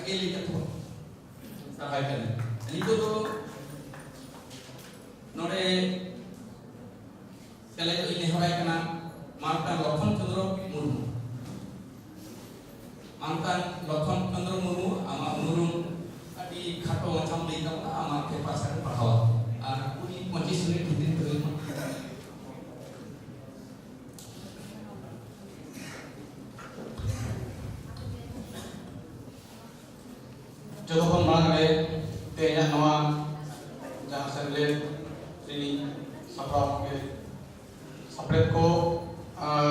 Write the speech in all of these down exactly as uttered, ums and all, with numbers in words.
ᱞᱟᱹᱭ ᱠᱟᱛᱷᱟ ᱥᱟᱯᱷᱟᱭ ᱠᱟᱱᱟ᱾ ᱱᱤᱛᱚᱜ ᱫᱚ ᱱᱚᱰᱮ ᱥᱮᱞᱮᱫᱚᱜ ᱤᱧ ᱱᱮᱦᱚᱨᱟᱭ ᱠᱟᱱᱟ ᱢᱟᱱᱚᱛᱟᱱ ᱞᱚᱠᱷᱚᱱ ᱪᱚᱸᱫᱽᱨᱚ ᱢᱩᱨᱢᱩ᱾ ᱢᱟᱱᱚᱛᱟᱱ ᱞᱚᱠᱷᱚᱱ ᱪᱚᱸᱫᱽᱨᱚ ᱢᱩᱨᱢᱩ, ᱟᱢᱟᱜ ᱩᱱᱩᱨᱩᱢ ᱟᱹᱰᱤ ᱠᱷᱟᱴᱚ ᱢᱟᱪᱷᱟᱢ ᱞᱟᱹᱭ ᱛᱟᱵᱚᱱᱟ, ᱟᱢᱟᱜ ᱯᱮᱯᱟᱨ ᱥᱟᱠᱟᱢ ᱯᱟᱲᱦᱟᱣᱟ᱾ ᱟᱨ ᱠᱩᱲᱤ ᱯᱚᱸᱪᱤᱥ ᱢᱤᱱᱤᱴ ᱵᱷᱤᱛᱤᱨ ᱛᱮ ᱦᱩᱭᱩᱜ ᱢᱟ᱾ ᱡᱚᱛᱚ ᱠᱷᱚᱱ ᱢᱟᱲᱟᱝ ᱨᱮ ᱛᱮᱦᱮᱧᱟᱜ ᱱᱚᱣᱟ ᱡᱟᱦᱟᱸ ᱥᱮᱢᱞᱮᱫ ᱨᱤᱱᱤᱡ ᱥᱟᱯᱲᱟᱣ ᱜᱚᱢᱠᱮ, ᱥᱟᱯᱲᱮᱫ ᱠᱚ ᱟᱨ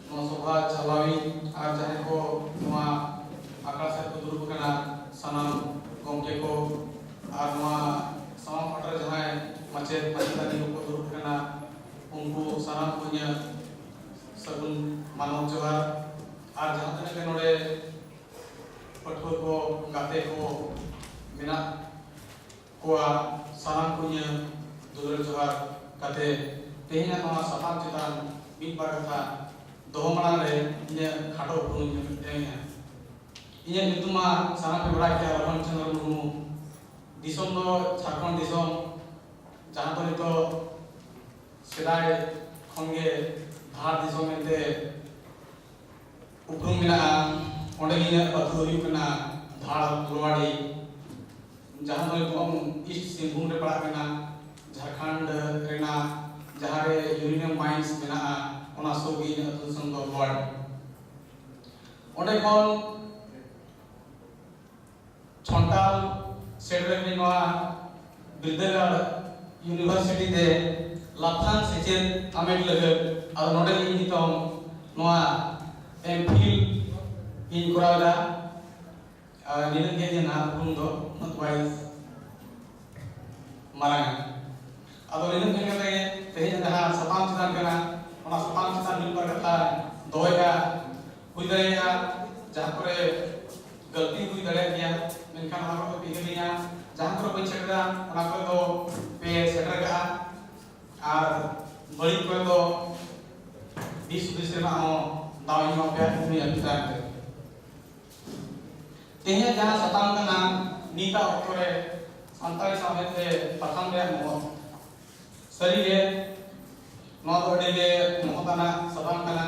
ᱱᱚᱣᱟ ᱥᱚᱵᱷᱟ ᱪᱟᱞᱟᱣᱤᱡ ᱟᱨ ᱡᱟᱦᱟᱸᱭ ᱠᱚ ᱱᱚᱣᱟ ᱟᱠᱷᱲᱟ ᱥᱮᱫ ᱠᱚ ᱫᱩᱲᱩᱵ ᱟᱠᱟᱱᱟ, ᱥᱟᱱᱟᱢ ᱜᱚᱢᱠᱮ ᱠᱚ ᱟᱨ ᱱᱚᱣᱟ ᱥᱟᱢᱟᱝ ᱯᱟᱦᱴᱟ ᱨᱮ ᱡᱟᱦᱟᱸᱭ ᱢᱟᱪᱮᱫ ᱢᱟᱪᱮᱛᱟᱹᱱᱤ ᱠᱚᱠᱚ ᱫᱩᱲᱩᱵ ᱟᱠᱟᱱᱟ, ᱩᱱᱠᱩ ᱥᱟᱱᱟᱢ ᱠᱚ ᱤᱧᱟᱹᱜ ᱥᱟᱹᱜᱩᱱ ᱢᱟᱱᱚᱛ ᱡᱚᱦᱟᱨ᱾ ᱟᱨ ᱡᱟᱦᱟᱸ ᱛᱤᱱᱟᱹᱜ ᱜᱮ ᱱᱚᱰᱮ ᱯᱟᱹᱴᱷᱩᱣᱟᱹ ᱠᱚ, ᱜᱟᱛᱮ ᱠᱚ ᱢᱮᱱᱟᱜ ᱠᱚᱣᱟ, ᱥᱟᱱᱟᱢ ᱠᱚ ᱤᱧᱟᱹᱜ ᱫᱩᱞᱟᱹᱲ ᱡᱚᱦᱟᱨ ᱠᱟᱛᱮ ᱛᱮᱦᱮᱧᱟᱜ ᱱᱚᱣᱟ ᱥᱟᱛᱟᱢ ᱪᱮᱛᱟᱱ ᱢᱤᱫ ᱵᱟᱨ ᱠᱟᱛᱷᱟ ᱫᱚᱦᱚ ᱢᱟᱲᱟᱝ ᱨᱮ ᱤᱧᱟᱹᱜ ᱠᱷᱟᱴᱚ ᱩᱯᱨᱩᱢ ᱤᱧ ᱮᱢᱮᱫᱼᱟ᱾ ᱤᱧᱟᱹᱜ ᱧᱩᱛᱩᱢ ᱢᱟ ᱥᱟᱱᱟᱢ ᱯᱮ ᱵᱟᱲᱟᱭ ᱜᱮᱭᱟ, ᱨᱚᱢᱚᱱ ᱪᱚᱸᱫᱽᱨᱚ ᱢᱩᱨᱢᱩ᱾ ᱫᱤᱥᱚᱢ ᱫᱚ ᱡᱷᱟᱲᱠᱷᱚᱸᱰ ᱫᱤᱥᱚᱢ, ᱡᱟᱦᱟᱸ ᱫᱚ ᱱᱤᱛᱚᱜ ᱥᱮᱫᱟᱭ ᱠᱷᱚᱱ ᱜᱮ ᱫᱷᱟᱲ ᱫᱤᱥᱚᱢ ᱢᱮᱱᱛᱮ ᱩᱯᱨᱩᱢ ᱢᱮᱱᱟᱜᱼᱟ᱾ ᱚᱸᱰᱮ ᱜᱮ ᱤᱧᱟᱹᱜ ᱟᱹᱛᱩ ᱫᱚ ᱦᱩᱭᱩᱜ ᱠᱟᱱᱟ ᱫᱷᱟᱲ ᱞᱳᱣᱟᱰᱤ, ᱡᱟᱦᱟᱸ ᱫᱚ ᱱᱤᱛᱚᱝ ᱤᱥᱴ ᱥᱤᱝᱵᱷᱩᱢ ᱨᱮ ᱯᱟᱲᱟᱜ ᱠᱟᱱᱟ, ᱡᱷᱟᱲᱠᱷᱚᱸᱰ ᱨᱮᱱᱟᱜ ᱡᱟᱦᱟᱸ ᱨᱮ ᱭᱩᱨᱮᱱᱤᱭᱟᱢ ᱢᱟᱭᱤᱱᱥ ᱢᱮᱱᱟᱜᱼᱟ, ᱚᱱᱟ ᱥᱩᱨ ᱜᱮ ᱤᱧᱟᱹᱜ ᱟᱹᱛᱩ ᱫᱤᱥᱚᱢ ᱫᱚ ᱞᱳᱣᱟᱰᱤ᱾ ᱚᱸᱰᱮ ᱠᱷᱚᱱ ᱥᱟᱱᱛᱟᱲ ᱥᱮᱴᱮᱨ ᱞᱟᱹᱜᱤᱫ ᱱᱚᱣᱟ ᱵᱤᱨᱫᱟᱹᱜᱟᱲ, ᱤᱭᱩᱱᱤᱵᱷᱟᱨᱥᱤᱴᱤ ᱛᱮ ᱞᱟᱯᱷᱟᱝ ᱥᱮᱪᱮᱫ ᱦᱟᱢᱮᱴ ᱞᱟᱹᱜᱤᱫ᱾ ᱟᱫᱚ ᱱᱚᱰᱮ ᱤᱧ ᱱᱤᱛᱚᱝ ᱱᱚᱣᱟ ᱮᱢ ᱯᱷᱤᱞ ᱤᱧ ᱠᱚᱨᱟᱣ ᱮᱫᱟ᱾ ᱟᱨ ᱱᱤᱱᱟᱹᱜ ᱜᱮ ᱤᱧᱟᱹᱜ ᱱᱟᱦᱟᱜ ᱩᱯᱨᱩᱢ ᱫᱚ, ᱩᱱᱟᱹᱜ ᱵᱟᱭ ᱢᱟᱨᱟᱝᱟ᱾ ᱟᱫᱚ ᱱᱤᱱᱟᱹᱜ ᱢᱮᱱ ᱠᱟᱛᱮ ᱜᱮ ᱛᱮᱦᱮᱧ ᱡᱟᱦᱟᱸ ᱥᱟᱛᱟᱢ ᱪᱮᱛᱟᱱ ᱠᱟᱱᱟ, ᱚᱱᱟ ᱥᱟᱛᱟᱢ ᱪᱮᱛᱟᱱ ᱢᱤᱫ ᱵᱟᱨ ᱠᱟᱛᱷᱟ ᱫᱚᱦᱚᱭᱮᱫᱟ᱾ ᱦᱩᱭ ᱫᱟᱲᱮᱭᱟᱜᱼᱟ ᱡᱟᱦᱟᱸ ᱠᱚᱨᱮ ᱜᱟᱹᱞᱛᱤ ᱦᱩᱭ ᱫᱟᱲᱮᱭᱟᱜ ᱜᱮᱭᱟ, ᱢᱮᱱᱠᱷᱟᱱ ᱚᱱᱟ ᱠᱚᱫᱚ ᱯᱮ ᱤᱭᱟᱹ ᱞᱤᱧᱟ᱾ ᱡᱟᱦᱟᱸ ᱠᱚᱨᱮ ᱵᱟᱹᱧ ᱥᱮᱴᱮᱨᱟ, ᱚᱱᱟ ᱠᱚᱨᱮ ᱫᱚ ᱯᱮ ᱥᱮᱴᱮᱨ ᱠᱟᱜᱼᱟ᱾ ᱟᱨ ᱵᱟᱹᱲᱤᱡ ᱠᱚᱨᱮ ᱫᱚ ᱫᱤᱥ ᱦᱩᱫᱤᱥ ᱨᱮᱱᱟᱜ ᱦᱚᱸ ᱫᱟᱣ ᱤᱧ ᱮᱢᱟ ᱯᱮᱭᱟ, ᱤᱧ ᱟᱯᱮ ᱛᱟᱭᱚᱢ ᱨᱮ᱾ ᱛᱮᱦᱮᱧᱟᱜ ᱡᱟᱦᱟᱸ ᱥᱟᱛᱟᱢ ᱠᱟᱱᱟ, ᱱᱤᱛᱟᱜ ᱚᱠᱛᱚ ᱨᱮ ᱥᱟᱱᱛᱟᱲᱤ ᱥᱟᱶᱦᱮᱫ ᱨᱮ ᱯᱟᱛᱷᱟᱢ ᱨᱮᱭᱟᱜ ᱢᱚᱦᱚᱛ᱾ ᱥᱟᱹᱨᱤᱜᱮ ᱱᱚᱣᱟ ᱫᱚ ᱟᱹᱰᱤ ᱜᱮ ᱢᱚᱦᱚᱛ ᱟᱱᱟᱜ ᱥᱟᱛᱟᱢ ᱠᱟᱱᱟ᱾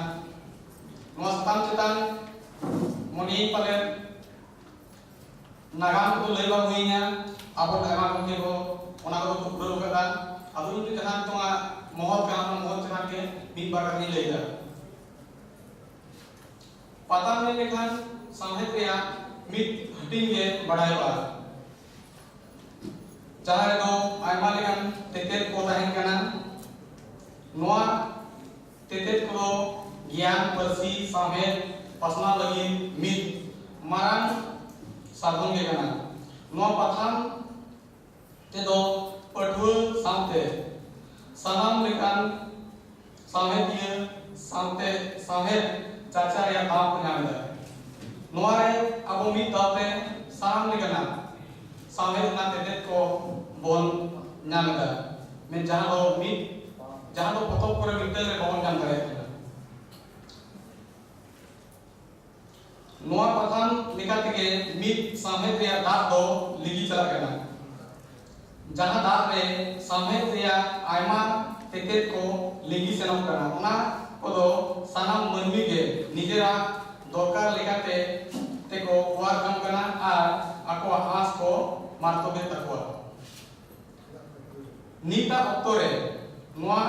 ᱱᱚᱣᱟ ᱥᱟᱛᱟᱢ ᱪᱮᱛᱟᱱ ᱢᱚᱱᱮᱭᱟᱹᱧ ᱯᱟᱞᱮᱱ ᱱᱟᱜᱟᱢ ᱠᱚᱫᱚ ᱞᱟᱹᱭ ᱵᱟᱝ ᱦᱩᱭ ᱟᱠᱟᱱᱟ, ᱟᱵᱚ ᱟᱭᱢᱟ ᱜᱚᱢᱠᱮ ᱠᱚ ᱚᱱᱟ ᱠᱚᱫᱚ ᱠᱚ ᱯᱩᱨᱟᱹᱣ ᱠᱟᱫᱟ᱾ ᱟᱫᱚ ᱤᱧ ᱫᱚ ᱡᱟᱦᱟᱸ ᱱᱤᱛᱚᱜ ᱢᱚᱦᱚᱛ ᱠᱟᱱᱟ, ᱚᱱᱟ ᱢᱚᱦᱚᱛ ᱪᱮᱛᱟᱱ ᱜᱮ ᱢᱤᱫ ᱵᱟᱨ ᱠᱟᱛᱷᱟᱧ ᱞᱟᱹᱭ ᱮᱫᱟ᱾ ᱯᱟᱛᱷᱟᱢ ᱞᱟᱹᱭ ᱞᱮᱠᱷᱟᱱ ᱥᱟᱶᱦᱮᱫ ᱨᱮᱭᱟᱜ ᱢᱤᱫ ᱦᱟᱹᱴᱤᱧ ᱜᱮ ᱵᱟᱲᱟᱭᱚᱜᱼᱟ, ᱡᱟᱦᱟᱸ ᱨᱮᱫᱚ ᱟᱭᱢᱟ ᱞᱮᱠᱟᱱ ᱛᱮᱛᱮᱫ ᱠᱚ ᱛᱟᱦᱮᱱ ᱠᱟᱱᱟ᱾ ᱱᱚᱣᱟ ᱛᱮᱛᱮᱫ ᱠᱚᱫᱚ ᱜᱮᱭᱟᱱ, ᱯᱟᱹᱨᱥᱤ, ᱥᱟᱶᱦᱮᱫ ᱯᱟᱥᱱᱟᱣ ᱞᱟᱹᱜᱤᱫ ᱢᱤᱫ ᱢᱟᱨᱟᱝ ᱥᱟᱫᱷᱚᱱ ᱜᱮ ᱠᱟᱱᱟ᱾ ᱱᱚᱣᱟ ᱯᱟᱛᱷᱟᱢ ᱛᱮᱫᱚ ᱯᱟᱹᱴᱷᱩᱣᱟᱹ ᱥᱟᱶᱛᱮ ᱥᱟᱱᱟᱢ ᱞᱮᱠᱟᱱ ᱥᱟᱶᱦᱮᱫᱤᱭᱟᱹ ᱥᱟᱶᱛᱮ ᱥᱟᱶᱦᱮᱫ ᱪᱟᱨᱪᱟ ᱨᱮᱭᱟᱜ ᱫᱟᱣ ᱠᱚ ᱧᱟᱢ ᱮᱫᱟ᱾ ᱱᱚᱣᱟ ᱨᱮ ᱟᱵᱚ ᱢᱤᱫ ᱫᱟᱣ ᱛᱮ ᱥᱟᱱᱟᱢ ᱞᱮᱠᱟᱱᱟᱜ ᱥᱟᱶᱦᱮᱫ ᱨᱮᱱᱟᱜ ᱛᱮᱛᱮᱫ ᱠᱚ ᱵᱚᱱ ᱧᱟᱢ ᱮᱫᱟ, ᱢᱮᱱ ᱡᱟᱦᱟᱸ ᱫᱚ ᱢᱤᱫ ᱡᱟᱦᱟᱸ ᱫᱚ ᱯᱚᱛᱚᱵ ᱠᱚᱨᱮ ᱢᱤᱫᱴᱟᱝ ᱨᱮ ᱵᱟᱵᱚᱱ ᱧᱟᱢ ᱫᱟᱲᱮᱭᱟᱜ ᱠᱟᱱᱟ᱾ ᱱᱚᱣᱟ ᱯᱟᱛᱷᱟᱢ ᱞᱮᱠᱟ ᱛᱮᱜᱮ ᱢᱤᱫ ᱥᱟᱶᱦᱮᱫ ᱨᱮᱭᱟᱜ ᱫᱟᱜ ᱫᱚ ᱞᱤᱸᱜᱤ ᱪᱟᱞᱟᱜ ᱠᱟᱱᱟ, ᱡᱟᱦᱟᱸ ᱫᱟᱜ ᱨᱮ ᱥᱟᱶᱦᱮᱫ ᱨᱮᱭᱟᱜ ᱟᱭᱢᱟ ᱛᱮᱛᱮᱫ ᱠᱚ ᱞᱤᱸᱜᱤ ᱥᱮᱱᱚᱜ ᱠᱟᱱᱟ᱾ ᱚᱱᱟ ᱠᱚᱫᱚ ᱥᱟᱱᱟᱢ ᱢᱟᱹᱱᱢᱤ ᱜᱮ ᱱᱤᱡᱮᱨᱟᱜ ᱫᱚᱨᱠᱟᱨ ᱞᱮᱠᱟᱛᱮ ᱛᱮᱠᱚ ᱚᱣᱟᱨ ᱡᱚᱝ ᱠᱟᱱᱟ ᱟᱨ ᱟᱠᱚᱣᱟᱜ ᱟᱸᱥ ᱠᱚ ᱢᱟᱨᱛᱚᱵᱮᱫ ᱛᱟᱠᱚᱣᱟ᱾ ᱱᱤᱛᱟᱜ ᱚᱠᱛᱚ ᱨᱮ ᱱᱚᱣᱟ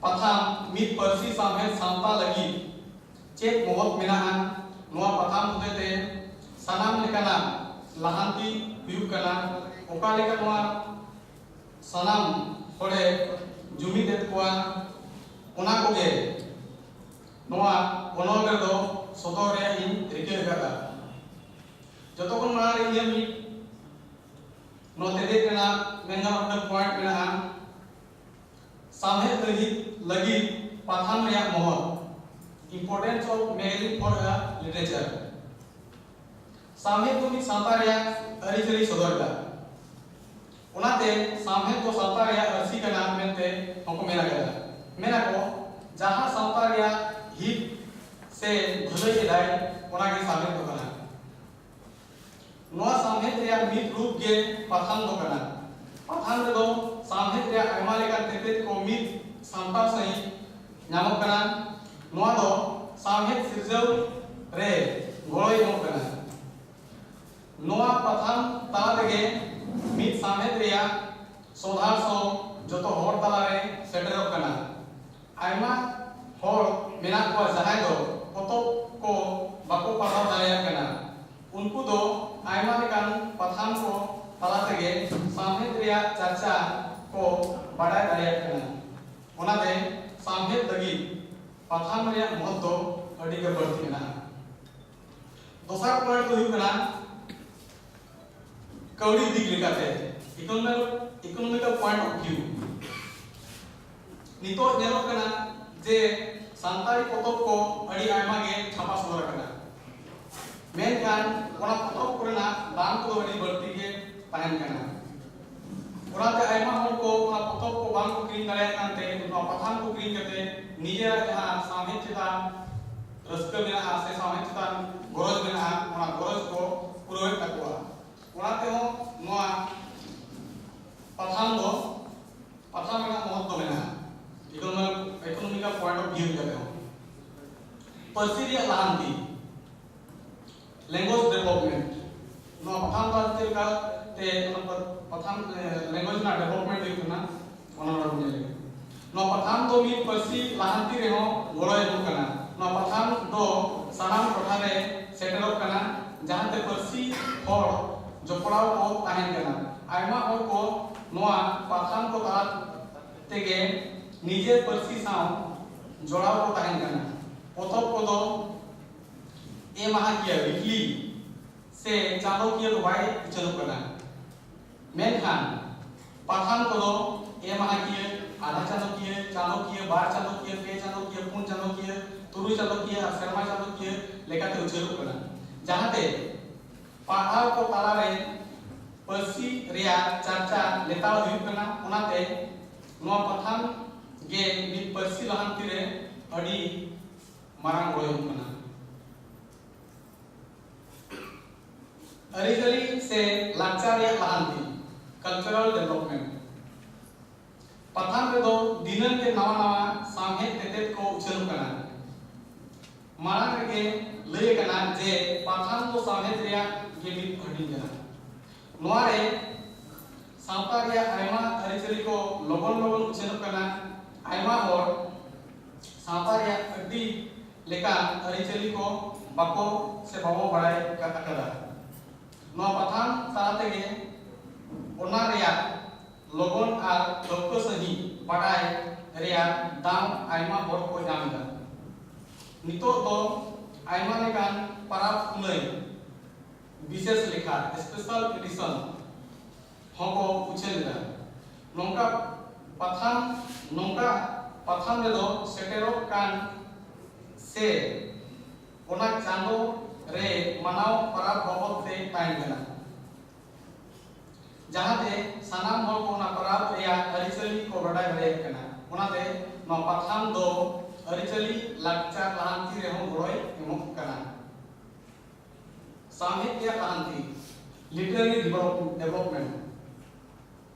ᱯᱟᱛᱷᱟᱢ ᱢᱤᱫ ᱯᱟᱹᱨᱥᱤ ᱥᱟᱶᱦᱮᱫ ᱥᱟᱶᱛᱟ ᱞᱟᱹᱜᱤᱫ ᱪᱮᱫ ᱢᱚᱦᱚᱛ ᱢᱮᱱᱟᱜᱼᱟ? ᱱᱚᱣᱟ ᱯᱟᱛᱷᱟᱢ ᱦᱚᱛᱮᱛᱮ ᱥᱟᱱᱟᱢ ᱞᱮᱠᱟᱱᱟᱜ ᱞᱟᱦᱟᱱᱛᱤ ᱦᱩᱭᱩᱜ ᱠᱟᱱᱟ᱾ ᱚᱠᱟ ᱞᱮᱠᱟ ᱱᱚᱣᱟ ᱥᱟᱱᱟᱢ ᱦᱚᱲᱮ ᱡᱩᱢᱤᱫ ᱮᱫ ᱠᱚᱣᱟ, ᱚᱱᱟ ᱠᱚᱜᱮ ᱱᱚᱣᱟ ᱚᱱᱚᱞ ᱨᱮᱫᱚ ᱥᱚᱫᱚᱨ ᱨᱮᱭᱟᱜ ᱤᱧ ᱨᱤᱠᱟᱹ ᱟᱠᱟᱫᱟ᱾ ᱡᱚᱛᱚ ᱠᱷᱚᱱ ᱢᱟᱲᱟᱝ ᱨᱮ ᱤᱧᱟᱹᱜ ᱢᱤᱫ ᱱᱚᱣᱟ ᱛᱮᱛᱮᱫ ᱨᱮᱱᱟᱜ ᱢᱮᱱ ᱜᱟᱱᱚᱜ ᱢᱤᱫᱴᱟᱝ ᱯᱚᱭᱮᱱᱴ ᱢᱮᱱᱟᱜᱼᱟ, ᱥᱟᱶᱦᱮᱫ ᱟᱹᱨᱤ ᱞᱟᱹᱜᱤᱫ ᱯᱟᱛᱷᱟᱢ ᱨᱮᱭᱟᱜ ᱢᱚᱦᱚᱛ, importance of magazine for a literature᱾ ᱥᱟᱶᱦᱮᱫ ᱫᱚ ᱢᱤᱫ ᱥᱟᱶᱛᱟ ᱨᱮᱭᱟᱜ ᱟᱹᱨᱤᱪᱟᱹᱞᱤ ᱥᱚᱫᱚᱨ ᱮᱫᱟ, ᱚᱱᱟᱛᱮ ᱥᱟᱶᱦᱮᱫ ᱫᱚ ᱥᱟᱶᱛᱟ ᱨᱮᱭᱟᱜ ᱟᱹᱨᱥᱤ ᱠᱟᱱᱟ ᱢᱮᱱᱛᱮ ᱦᱚᱸᱠᱚ ᱢᱮᱱ ᱟᱠᱟᱫᱟ᱾ ᱢᱮᱱᱟᱠᱚ, ᱡᱟᱦᱟᱸ ᱥᱟᱶᱛᱟ ᱨᱮᱭᱟᱜ ᱦᱤᱛ ᱥᱮ ᱵᱷᱟᱹᱞᱟᱹᱭ ᱮᱫᱟᱭ, ᱚᱱᱟᱜᱮ ᱥᱟᱶᱦᱮᱫ ᱫᱚ ᱠᱟᱱᱟ᱾ ᱨᱩᱯ ᱜᱮ ᱯᱟᱛᱷᱟᱢ ᱫᱚ ᱠᱟᱱᱟ᱾ ᱯᱟᱛᱷᱟᱢ ᱨᱮᱫᱚ ᱥᱟᱶᱦᱮᱫ ᱨᱮᱭᱟᱜ ᱟᱭᱢᱟ ᱞᱮᱠᱟᱱ ᱛᱮᱛᱮᱫ ᱠᱚ ᱢᱤᱫ ᱥᱟᱢᱴᱟᱣ ᱥᱟᱹᱦᱤᱡ ᱧᱟᱢᱚᱜ ᱠᱟᱱᱟ᱾ ᱱᱚᱣᱟ ᱫᱚ ᱥᱟᱶᱦᱮᱫ ᱥᱤᱨᱡᱟᱹᱣ ᱨᱮ ᱜᱚᱲᱚᱭ ᱮᱢᱚᱜ ᱠᱟᱱᱟ᱾ ᱱᱚᱣᱟ ᱯᱟᱛᱷᱟᱢ ᱛᱟᱞᱟ ᱛᱮᱜᱮ ᱢᱤᱫ ᱥᱟᱶᱦᱮᱫ ᱨᱮᱭᱟᱜ ᱥᱚᱸᱫᱷᱟᱲ ᱥᱚ ᱡᱚᱛᱚ ᱦᱚᱲ ᱛᱟᱞᱟᱨᱮ ᱥᱮᱴᱮᱨᱚᱜ ᱠᱟᱱᱟ᱾ ᱟᱭᱢᱟ ᱦᱚᱲ ᱢᱮᱱᱟᱜ ᱠᱚᱣᱟ ᱡᱟᱦᱟᱸᱭ ᱫᱚ ᱯᱚᱛᱚᱵ ᱠᱚ ᱵᱟᱠᱚ ᱯᱟᱲᱦᱟᱣ ᱫᱟᱲᱮᱭᱟᱜ ᱠᱟᱱᱟ᱾ ᱩᱱᱠᱩ ᱫᱚ ᱟᱭᱢᱟ ᱞᱮᱠᱟᱱ ᱯᱟᱛᱷᱟᱢ ᱠᱚ ᱛᱟᱞᱟ ᱛᱮᱜᱮ ᱥᱟᱶᱦᱮᱫ ᱨᱮᱭᱟᱜ ᱪᱟᱨᱪᱟ ᱠᱚ ᱵᱟᱰᱟᱭ ᱫᱟᱲᱮᱭᱟᱜ ᱠᱟᱱᱟ᱾ ᱚᱱᱟᱛᱮ ᱥᱟᱶᱦᱮᱫ ᱞᱟᱹᱜᱤᱫ ᱯᱟᱛᱷᱟᱢ ᱨᱮᱭᱟᱜ ᱢᱚᱦᱚᱛ ᱫᱚ ᱟᱹᱰᱤ ᱜᱮ ᱵᱟᱹᱲᱛᱤ ᱢᱮᱱᱟᱜᱼᱟ᱾ ᱫᱚᱥᱟᱨ ᱯᱚᱭᱮᱱᱴ ᱫᱚ ᱦᱩᱭᱩᱜ ᱠᱟᱱᱟ ᱠᱟᱹᱣᱰᱤ ᱫᱤᱠ ᱞᱮᱠᱟᱛᱮ, economical, economical point of view᱾ ᱱᱤᱛᱚᱜ ᱧᱮᱞᱚᱜ ᱠᱟᱱᱟ ᱡᱮ ᱥᱟᱱᱛᱟᱲᱤ ᱯᱚᱛᱚᱵ ᱠᱚ ᱟᱹᱰᱤ ᱟᱭᱢᱟ ᱜᱮ ᱪᱷᱟᱯᱟ ᱥᱚᱫᱚᱨ ᱟᱠᱟᱱᱟ, ᱢᱮᱱᱠᱷᱟᱱ ᱚᱱᱟ ᱯᱚᱛᱚᱵ ᱠᱚᱨᱮᱱᱟᱜ ᱫᱟᱢ ᱠᱚᱫᱚ ᱟᱹᱰᱤ ᱵᱟᱹᱲᱛᱤ ᱜᱮ ᱛᱟᱦᱮᱱ ᱠᱟᱱᱟ᱾ ᱚᱱᱟᱛᱮ ᱟᱭᱢᱟ ᱦᱚᱲ ᱠᱚ ᱚᱱᱟ ᱯᱚᱛᱚᱵ ᱠᱚ ᱵᱟᱝ ᱠᱚ ᱠᱤᱨᱤᱧ ᱫᱟᱲᱮᱭᱟᱜ ᱠᱟᱱᱛᱮ ᱱᱚᱣᱟ ᱯᱟᱛᱷᱟᱢ ᱠᱚ ᱠᱤᱨᱤᱧ ᱠᱟᱛᱮ ᱱᱤᱡᱮᱨᱟᱜ ᱡᱟᱦᱟᱸ ᱥᱟᱶᱦᱮᱫ ᱪᱮᱛᱟᱱ ᱨᱟᱹᱥᱠᱟᱹ ᱢᱮᱱᱟᱜᱼᱟ ᱥᱮ ᱥᱟᱶᱦᱮᱫ ᱪᱮᱛᱟᱱ ᱜᱚᱨᱚᱡᱽ ᱢᱮᱱᱟᱜᱼᱟ, ᱚᱱᱟ ᱜᱚᱨᱚᱡᱽ ᱠᱚ ᱯᱩᱨᱟᱹᱣᱮᱫ ᱛᱟᱠᱚᱣᱟ᱾ ᱚᱱᱟ ᱛᱮᱦᱚᱸ ᱱᱚᱣᱟ ᱯᱟᱛᱷᱟᱢ ᱫᱚ, ᱯᱟᱛᱷᱟᱢ ᱨᱮᱱᱟᱜ ᱢᱚᱦᱚᱛ ᱫᱚ ᱢᱮᱱᱟᱜᱼᱟ, economic, economical point of view ᱞᱮᱠᱟᱛᱮ ᱦᱚᱸ᱾ ᱯᱟᱹᱨᱥᱤ ᱨᱮᱭᱟᱜ ᱞᱟᱦᱟᱱᱛᱤ, language development, ᱱᱚᱣᱟ ᱯᱟᱛᱷᱟᱢ ᱫᱚ ᱪᱮᱫ ᱞᱮᱠᱟ ᱛᱮ ᱚᱱᱟ ᱯᱟᱛᱷᱟᱢ, language ᱨᱮᱱᱟᱜ development ᱦᱩᱭᱩᱜ ᱠᱟᱱᱟ, ᱚᱱᱟ ᱱᱚᱰᱮ ᱵᱚᱱ ᱧᱮᱞ ᱞᱮᱜᱮ᱾ ᱱᱚᱣᱟ ᱯᱟᱛᱷᱟᱢ ᱫᱚ ᱢᱤᱫ ᱯᱟᱹᱨᱥᱤ ᱞᱟᱦᱟᱱᱛᱤ ᱨᱮᱦᱚᱸ ᱜᱚᱲᱚᱭ ᱮᱢᱚᱜ ᱠᱟᱱᱟ᱾ ᱱᱚᱣᱟ ᱯᱟᱛᱷᱟᱢ ᱫᱚ ᱥᱟᱱᱟᱢ ᱴᱚᱴᱷᱟ ᱨᱮ ᱥᱮᱴᱮᱨᱚᱜ ᱠᱟᱱᱟ, ᱡᱟᱦᱟᱸᱛᱮ ᱯᱟᱹᱨᱥᱤ ᱦᱚᱲ ᱡᱚᱯᱲᱟᱣ ᱠᱚ ᱛᱟᱦᱮᱱ ᱠᱟᱱᱟ᱾ ᱟᱭᱢᱟ ᱦᱚᱲ ᱠᱚ ᱱᱚᱣᱟ ᱯᱟᱛᱷᱟᱢ ᱠᱚ ᱛᱟᱞᱟ ᱛᱮᱜᱮ ᱱᱤᱡᱮᱨ ᱯᱟᱹᱨᱥᱤ ᱥᱟᱶ ᱡᱚᱲᱟᱣ ᱠᱚ ᱛᱟᱦᱮᱱ ᱠᱟᱱᱟ᱾ ᱯᱚᱛᱚᱵ ᱠᱚᱫᱚ ᱮ ᱢᱟᱦᱟᱠᱤᱭᱟᱹ, weekly, ᱥᱮ ᱪᱟᱸᱫᱚᱠᱤᱭᱟᱹ ᱫᱚ ᱵᱟᱭ ᱩᱪᱷᱟᱹᱱᱚᱜ ᱠᱟᱱᱟ, ᱢᱮᱱᱠᱷᱟᱱ ᱯᱟᱛᱷᱟᱢ ᱠᱚᱫᱚ ᱮ ᱢᱟᱦᱟᱠᱤᱭᱟᱹ, ᱟᱫᱷᱟ ᱪᱟᱸᱫᱚᱠᱤᱭᱟᱹ, ᱪᱟᱸᱫᱚᱠᱤᱭᱟᱹ, ᱵᱟᱨ ᱪᱟᱸᱫᱚᱠᱤᱭᱟᱹ, ᱯᱮ ᱪᱟᱸᱫᱚᱠᱤᱭᱟᱹ, ᱯᱩᱱ ᱪᱟᱸᱫᱚᱠᱤᱭᱟᱹ, ᱛᱩᱨᱩᱭ ᱪᱟᱸᱫᱚᱠᱤᱭᱟᱹ ᱟᱨ ᱥᱮᱨᱢᱟ ᱪᱟᱸᱫᱚᱠᱤᱭᱟᱹ ᱞᱮᱠᱟᱛᱮ ᱩᱪᱷᱟᱹᱱᱚᱜ ᱠᱟᱱᱟ, ᱡᱟᱦᱟᱸᱛᱮ ᱯᱟᱲᱦᱟᱣ ᱠᱚ ᱛᱟᱞᱟᱨᱮ ᱯᱟᱹᱨᱥᱤ ᱨᱮᱭᱟᱜ ᱪᱟᱨᱪᱟ ᱞᱮᱛᱟᱲ ᱦᱩᱭᱩᱜ ᱠᱟᱱᱟ᱾ ᱚᱱᱟᱛᱮ ᱱᱚᱣᱟ ᱯᱟᱛᱷᱟᱢ ᱜᱮ ᱢᱤᱫ ᱯᱟᱹᱨᱥᱤ ᱞᱟᱦᱟᱱᱛᱤ ᱨᱮ ᱟᱹᱰᱤ ᱢᱟᱨᱟᱝ ᱜᱚᱲᱚᱭ ᱮᱢᱚᱜ ᱠᱟᱱᱟ᱾ ᱟᱹᱨᱤᱪᱟᱹᱞᱤ ᱥᱮ ᱞᱟᱠᱪᱟᱨ ᱨᱮᱭᱟᱜ ᱞᱟᱦᱟᱱᱛᱤ, cultural development᱾ ᱯᱟᱛᱷᱟᱢ ᱨᱮᱫᱚ ᱫᱤᱱᱟᱹᱢ ᱜᱮ ᱱᱟᱣᱟ ᱱᱟᱣᱟ ᱥᱟᱶᱦᱮᱫ ᱛᱮᱛᱮᱫ ᱠᱚ ᱩᱪᱷᱟᱹᱱᱚᱜ ᱠᱟᱱᱟ᱾ ᱢᱟᱲᱟᱝ ᱨᱮᱜᱮ ᱞᱟᱹᱭ ᱟᱠᱟᱱᱟ ᱡᱮ ᱯᱟᱛᱷᱟᱢ ᱫᱚ ᱥᱟᱶᱦᱮᱫ ᱨᱮᱭᱟᱜ ᱜᱮ ᱢᱤᱫ ᱦᱟᱹᱴᱤᱧ ᱠᱟᱱᱟ᱾ ᱱᱚᱣᱟ ᱨᱮ ᱥᱟᱶᱛᱟ ᱨᱮᱭᱟᱜ ᱟᱭᱢᱟ ᱟᱹᱨᱤᱪᱟᱹᱞᱤ ᱠᱚ ᱞᱚᱜᱚᱱ ᱞᱚᱜᱚᱱ ᱩᱪᱷᱟᱹᱱᱚᱜ ᱠᱟᱱᱟ᱾ ᱟᱭᱢᱟ ᱦᱚᱲ ᱥᱟᱶᱛᱟ ᱨᱮᱭᱟᱜ ᱟᱹᱰᱤ ᱞᱮᱠᱟᱱ ᱟᱹᱨᱤᱪᱟᱹᱞᱤ ᱠᱚ ᱵᱟᱠᱚ ᱥᱮ ᱵᱟᱵᱚ ᱵᱟᱲᱟᱭ ᱟᱠᱟᱫᱟ᱾ ᱱᱚᱣᱟ ᱯᱟᱛᱷᱟᱢ ᱛᱟᱞᱟ ᱛᱮᱜᱮ ᱚᱱᱟ ᱨᱮᱭᱟᱜ ᱞᱚᱜᱚᱱ ᱟᱨ ᱴᱷᱟᱹᱣᱠᱟᱹ ᱥᱟᱹᱦᱤᱡ ᱵᱟᱰᱟᱭ ᱨᱮᱭᱟᱜ ᱫᱟᱣ ᱟᱭᱢᱟ ᱦᱚᱲ ᱠᱚ ᱧᱟᱢ ᱮᱫᱟ᱾ ᱱᱤᱛᱚᱜ ᱫᱚ ᱟᱭᱢᱟ ᱞᱮᱠᱟᱱ ᱯᱟᱨᱟᱵᱽ ᱯᱩᱱᱟᱹᱭ ᱵᱤᱥᱮᱥ ᱞᱮᱠᱷᱟ, special edition, ᱦᱚᱸᱠᱚ ᱩᱪᱷᱟᱹᱱ ᱮᱫᱟ᱾ ᱱᱚᱝᱠᱟ ᱯᱟᱛᱷᱟᱢ ᱱᱚᱝᱠᱟ ᱯᱟᱛᱷᱟᱢ ᱨᱮᱫᱚ ᱥᱮᱴᱮᱨᱚᱜ ᱠᱟᱱ ᱥᱮ ᱚᱱᱟ ᱪᱟᱸᱫᱚ ᱨᱮ ᱢᱟᱱᱟᱣ ᱯᱟᱨᱟᱵᱽ ᱵᱟᱵᱚᱫ ᱛᱮ ᱛᱟᱦᱮᱱ ᱠᱟᱱᱟ, ᱡᱟᱦᱟᱸᱛᱮ ᱥᱟᱱᱟᱢ ᱦᱚᱲ ᱠᱚ ᱚᱱᱟ ᱯᱟᱨᱟᱵᱽ ᱨᱮᱭᱟᱜ ᱟᱹᱨᱤᱪᱟᱹᱞᱤ ᱠᱚ ᱵᱟᱰᱟᱭ ᱫᱟᱲᱮᱭᱟᱜ ᱠᱟᱱᱟ᱾ ᱚᱱᱟᱛᱮ ᱱᱚᱣᱟ ᱯᱟᱛᱷᱟᱢ ᱫᱚ ᱟᱹᱨᱤᱪᱟᱹᱞᱤ ᱞᱟᱠᱪᱟᱨ ᱞᱟᱦᱟᱱᱛᱤ ᱨᱮᱦᱚᱸ ᱜᱚᱲᱚᱭ ᱮᱢᱚᱜ ᱠᱟᱱᱟ᱾ ᱥᱟᱶᱦᱮᱫ ᱨᱮᱭᱟᱜ ᱞᱟᱦᱟᱱᱛᱤ, literary develop- development᱾